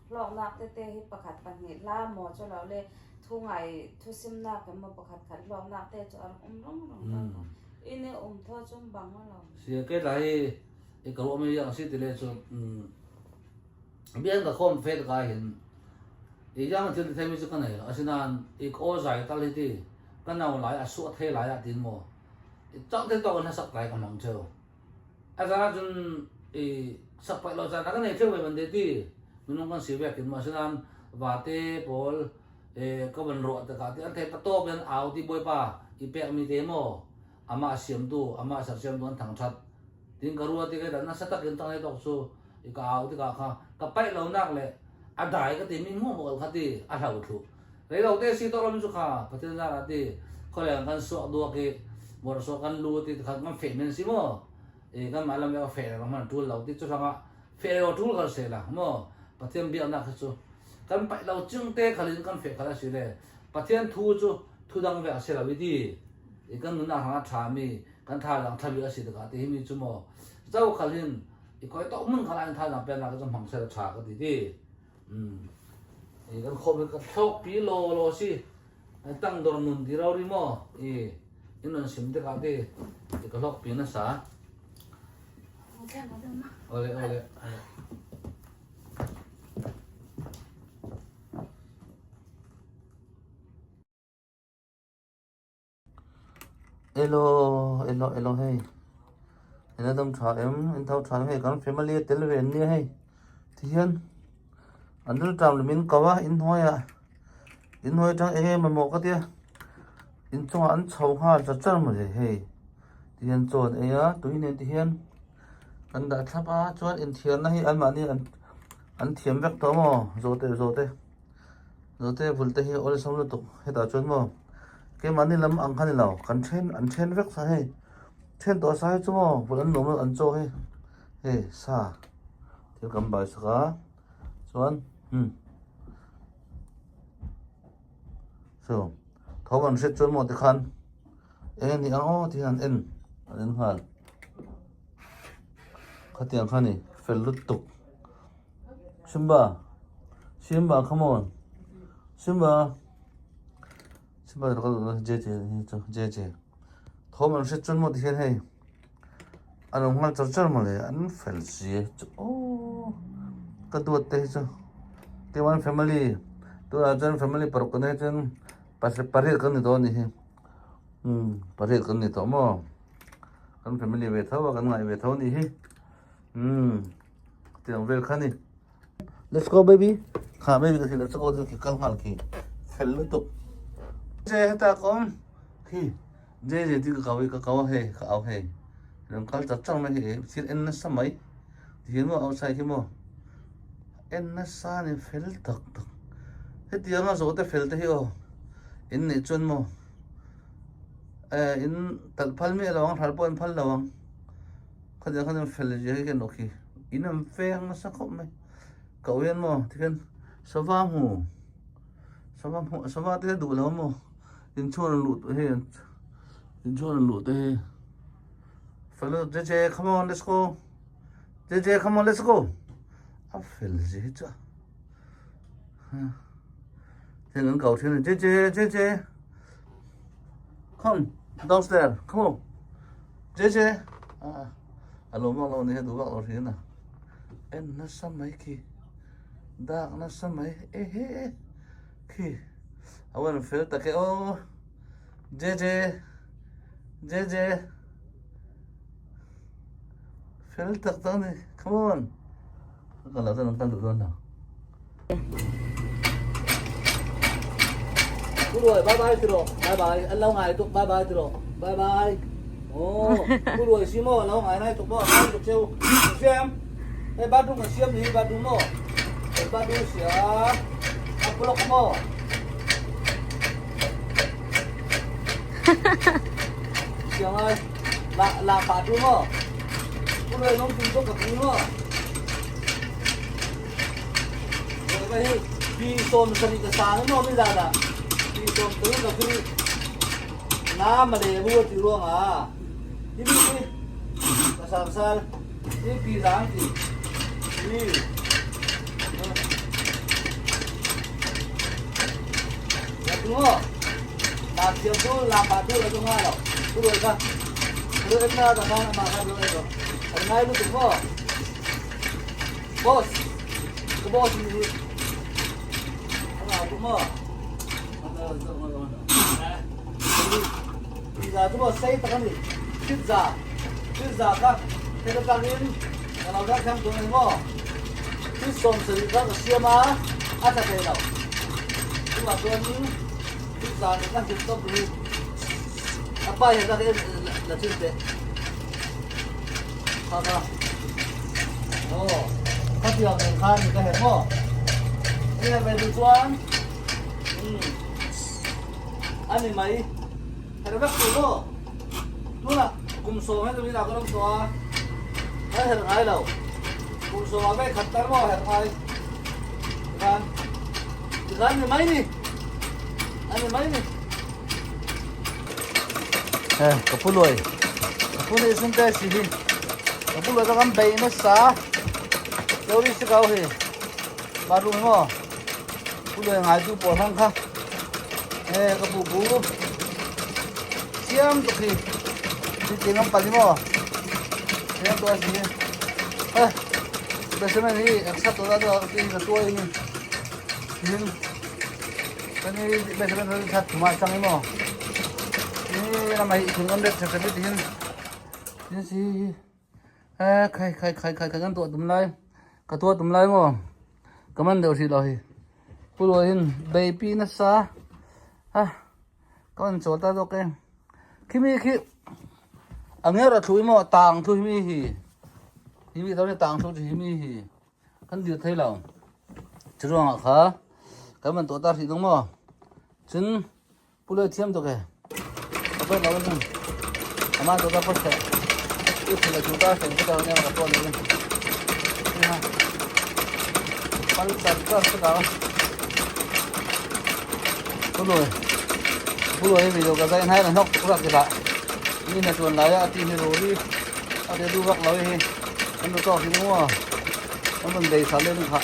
hlawknak tete hi pakhat pahnih hla maw cu lo le thu ngai thu simnak in maw pakhat khat hlawknak te cu a rak um rungrung ko ko. Inn i um thaw cun bang lo. Si ke lai i ka ruah mi yang si ti le cu bian ka khom fe ka hin i yang thil thei mi cu ka nei lo asinain i ka aw zai tal hi ti ka nau lai a suah thei lai ah tin maw i cang te to in sak lai ka mang cheu a zan ahcun i sak paih lo caan a ka nei theu ve ban te ti minung kan si vek tin maw asinain vate pawl e ka van ruah tikah ti an thei patawk in au ti bawipa i pek mi te maw amah siamtu amah sersiamtu an thangthat tin ka ruah ti kai nasa takin tang tok cu i ka au tikah kha ka paih lonak le a dai ka ti mi mu mo kha ti a hlau thlu rei lo te si to rom chu kha pathian zar a ti kholeng kan suak duak i mor so kan lu ti kha kan fe men si mo i kan mah lam fe la man tul lo ti chu ranga fe lo tul kal se la mo pathian biaknak kha chu kan paih lo chung te khalin kan fe khala si le pathian thu chu thu dang ve a se lo i ti i kan nunnak hang a ṭha mi kan thazaang ṭha bik a si tikah ti hi mi cu maw zo khal hin i koi to mun khal in thazaang peknak cu hmang sel ṭha ka ti ti i kan khom kan thlok pi law law si tang dor nun ti ro ri maw i in non sim tikah ti i ka hlok pi na sa ole ole Elo elo elo hei ena dam tha em in tho tha em hei kan family a tel ve an nia hei tihian an rilṭam lem in ko a inhnuai ah inhnuai atang eng emaw mamawh ka tia inchungah an chho nghal char char mawle hei tihian chaw an ei a tui nen tihian an dah thlap a chuan inthiarna hi anmahni an thiam vek tawh maw zawhte zawhte. Zawhte vul te hi awlsam lutuk hetah chuan maw keimahni lam ang kha ni lo kan then an then vek sa hei then tawh sa hi chu maw vul an nuam lo an chaw hi hei sa thil kan bai sak a chuan umm so tho an hriat chuan maw tikhan eng a ni ang aw tih hian an en an en nghal khatiang kha ni fel lutuk. Simba Simba come on Simba Simba ka duh je je hi chu je je thawm an hriat chuan maw ti hian hei a lo nghal char char mawle an fel si chu aww ka duat te hi chu keimah family tunah chuan family paruk kan nei chuan pariat kan ni tawh a nih hi umm pariat kan ni tawh maw kan family ve tho a kan ngaih ve tho a nih hi umm. Tiang vel kha ni. Let's go baby. Kha baby ka khi let's go khi kal ngal khi. Fel lutuk. Je heta kom. Khi je je ti ka kau ka kau he ka au he. Ram kal chak chak mai he thil en nasa mai. Ti hian mo outside hi mo. En nasa ni fel tak tak. Hetianga zo te fel te hi o. In nei chuan mo. Eh in talh phal mi lo ang thal pawh in phal lo ang. Khatiang khan an fel zia hi ka nawk hi in an veng nasa khawp mai ka ui an maw tikhian sava hmu sava hmu sava te duh lo maw inchhung an luh tawh hi inchhung an luh te hi fellow J J come on let's go J J come on let's go a fel zia hi chu heng an kau thin J J J J come downstairs come on JJ a lo vak lo ni duh vak lo thin a en nasa mai khi dak nasa mai e he khi a wan fel tak e aw JJ JJ fel tak tak ni come on ka la chuan an kal duh dawn lo Pu Ruai bye bye ti rawh bye bye an lo ngai tuk bye bye ti rawh bye bye aw Pu Ruai si maw an lo ngai nai tuk maw an ngai tuk cheu siam hei bathroom kan siam ni hi bathroom maw kan bathroom sia a block maw siang ai la la pa tu maw Pu Ruai lawm tum tuk ka tu maw Ruai ba hi. Pi 70 ka sang i maw mizan ah pi 70 ka kiri na male bu ti ruang ah timi hi ka sang sal hi pi zang ti hi la tu ngo la thiam tu la pa tu la tu nga lo tu roi ka tu roi na ta khan ma kha roi ko ngai lu tu ngo Boss, ka boss ni Ano mo? Pizza chu maw sei tak a ni. Pizza, pizza kha heta tangin ka lo dah thiam tur a ni maw? Thil 70 kha ka siam a, a tla thei lo. Chuvang chuanin pizza nen ka hlim tawp ri. A pa hian ka en la chin teh. Kha kha. Aw, khatiang nen khan ka herh maw? I herh ve duh chuan umm a ni mai. Herh vek tur maw? Tunah kum sawm heti minah ka ram tawh a, kan herh ngai lo. Kum sawmah vek khat tar maw herh ngai? Tikhan, tikhan ni mai ni. A ni mai ni. Eh, ka pu luai. Ka pu nih sun te si hi. Ka pu luai ka kan bei nasa. Lori si kau hi. Bathroom hi maw. Pu luai ngai tu pawl hang kha. Eh, ka pu pu. Siam tuk hi. Ti ting am pali maw. Siam tu si hi. Eh, basement hi accept to da to ti ka tuai hi. Hin. Kan i basement hi that thuma chang i maw. Ni ram hi thing am ret that that ti hin. Tin si hi. Eh, khai khai khai khai kan tuah tum lai. Ka tuah tum lai maw. Ka man deuh hrih lo hi. Pu Luai hin beipi nasa. Ha. Ka man chawl ta zawk e. Khimi khi a nger a thu i maw tang thu hi mi hi. Hi mi to ni tang thu hi mi hi. Kan dir thei lo. Churuangah kha kan van tuah ta hrih ding maw. Cun Pu Luai thiam tuk e. Ka pek lo cun. Amah tu ka pot seh. I thil a cu ta seng ka ne ka tuah ni. Ha. Pal char char se ka. Pu Luai. Pu Luai video ka zai nai la nok tuk rak ki la. Ni na tuan lai a ti hi ro ri. A te du vak lo hi. Kan du tawk hi mu. Kan van bei sa le kha.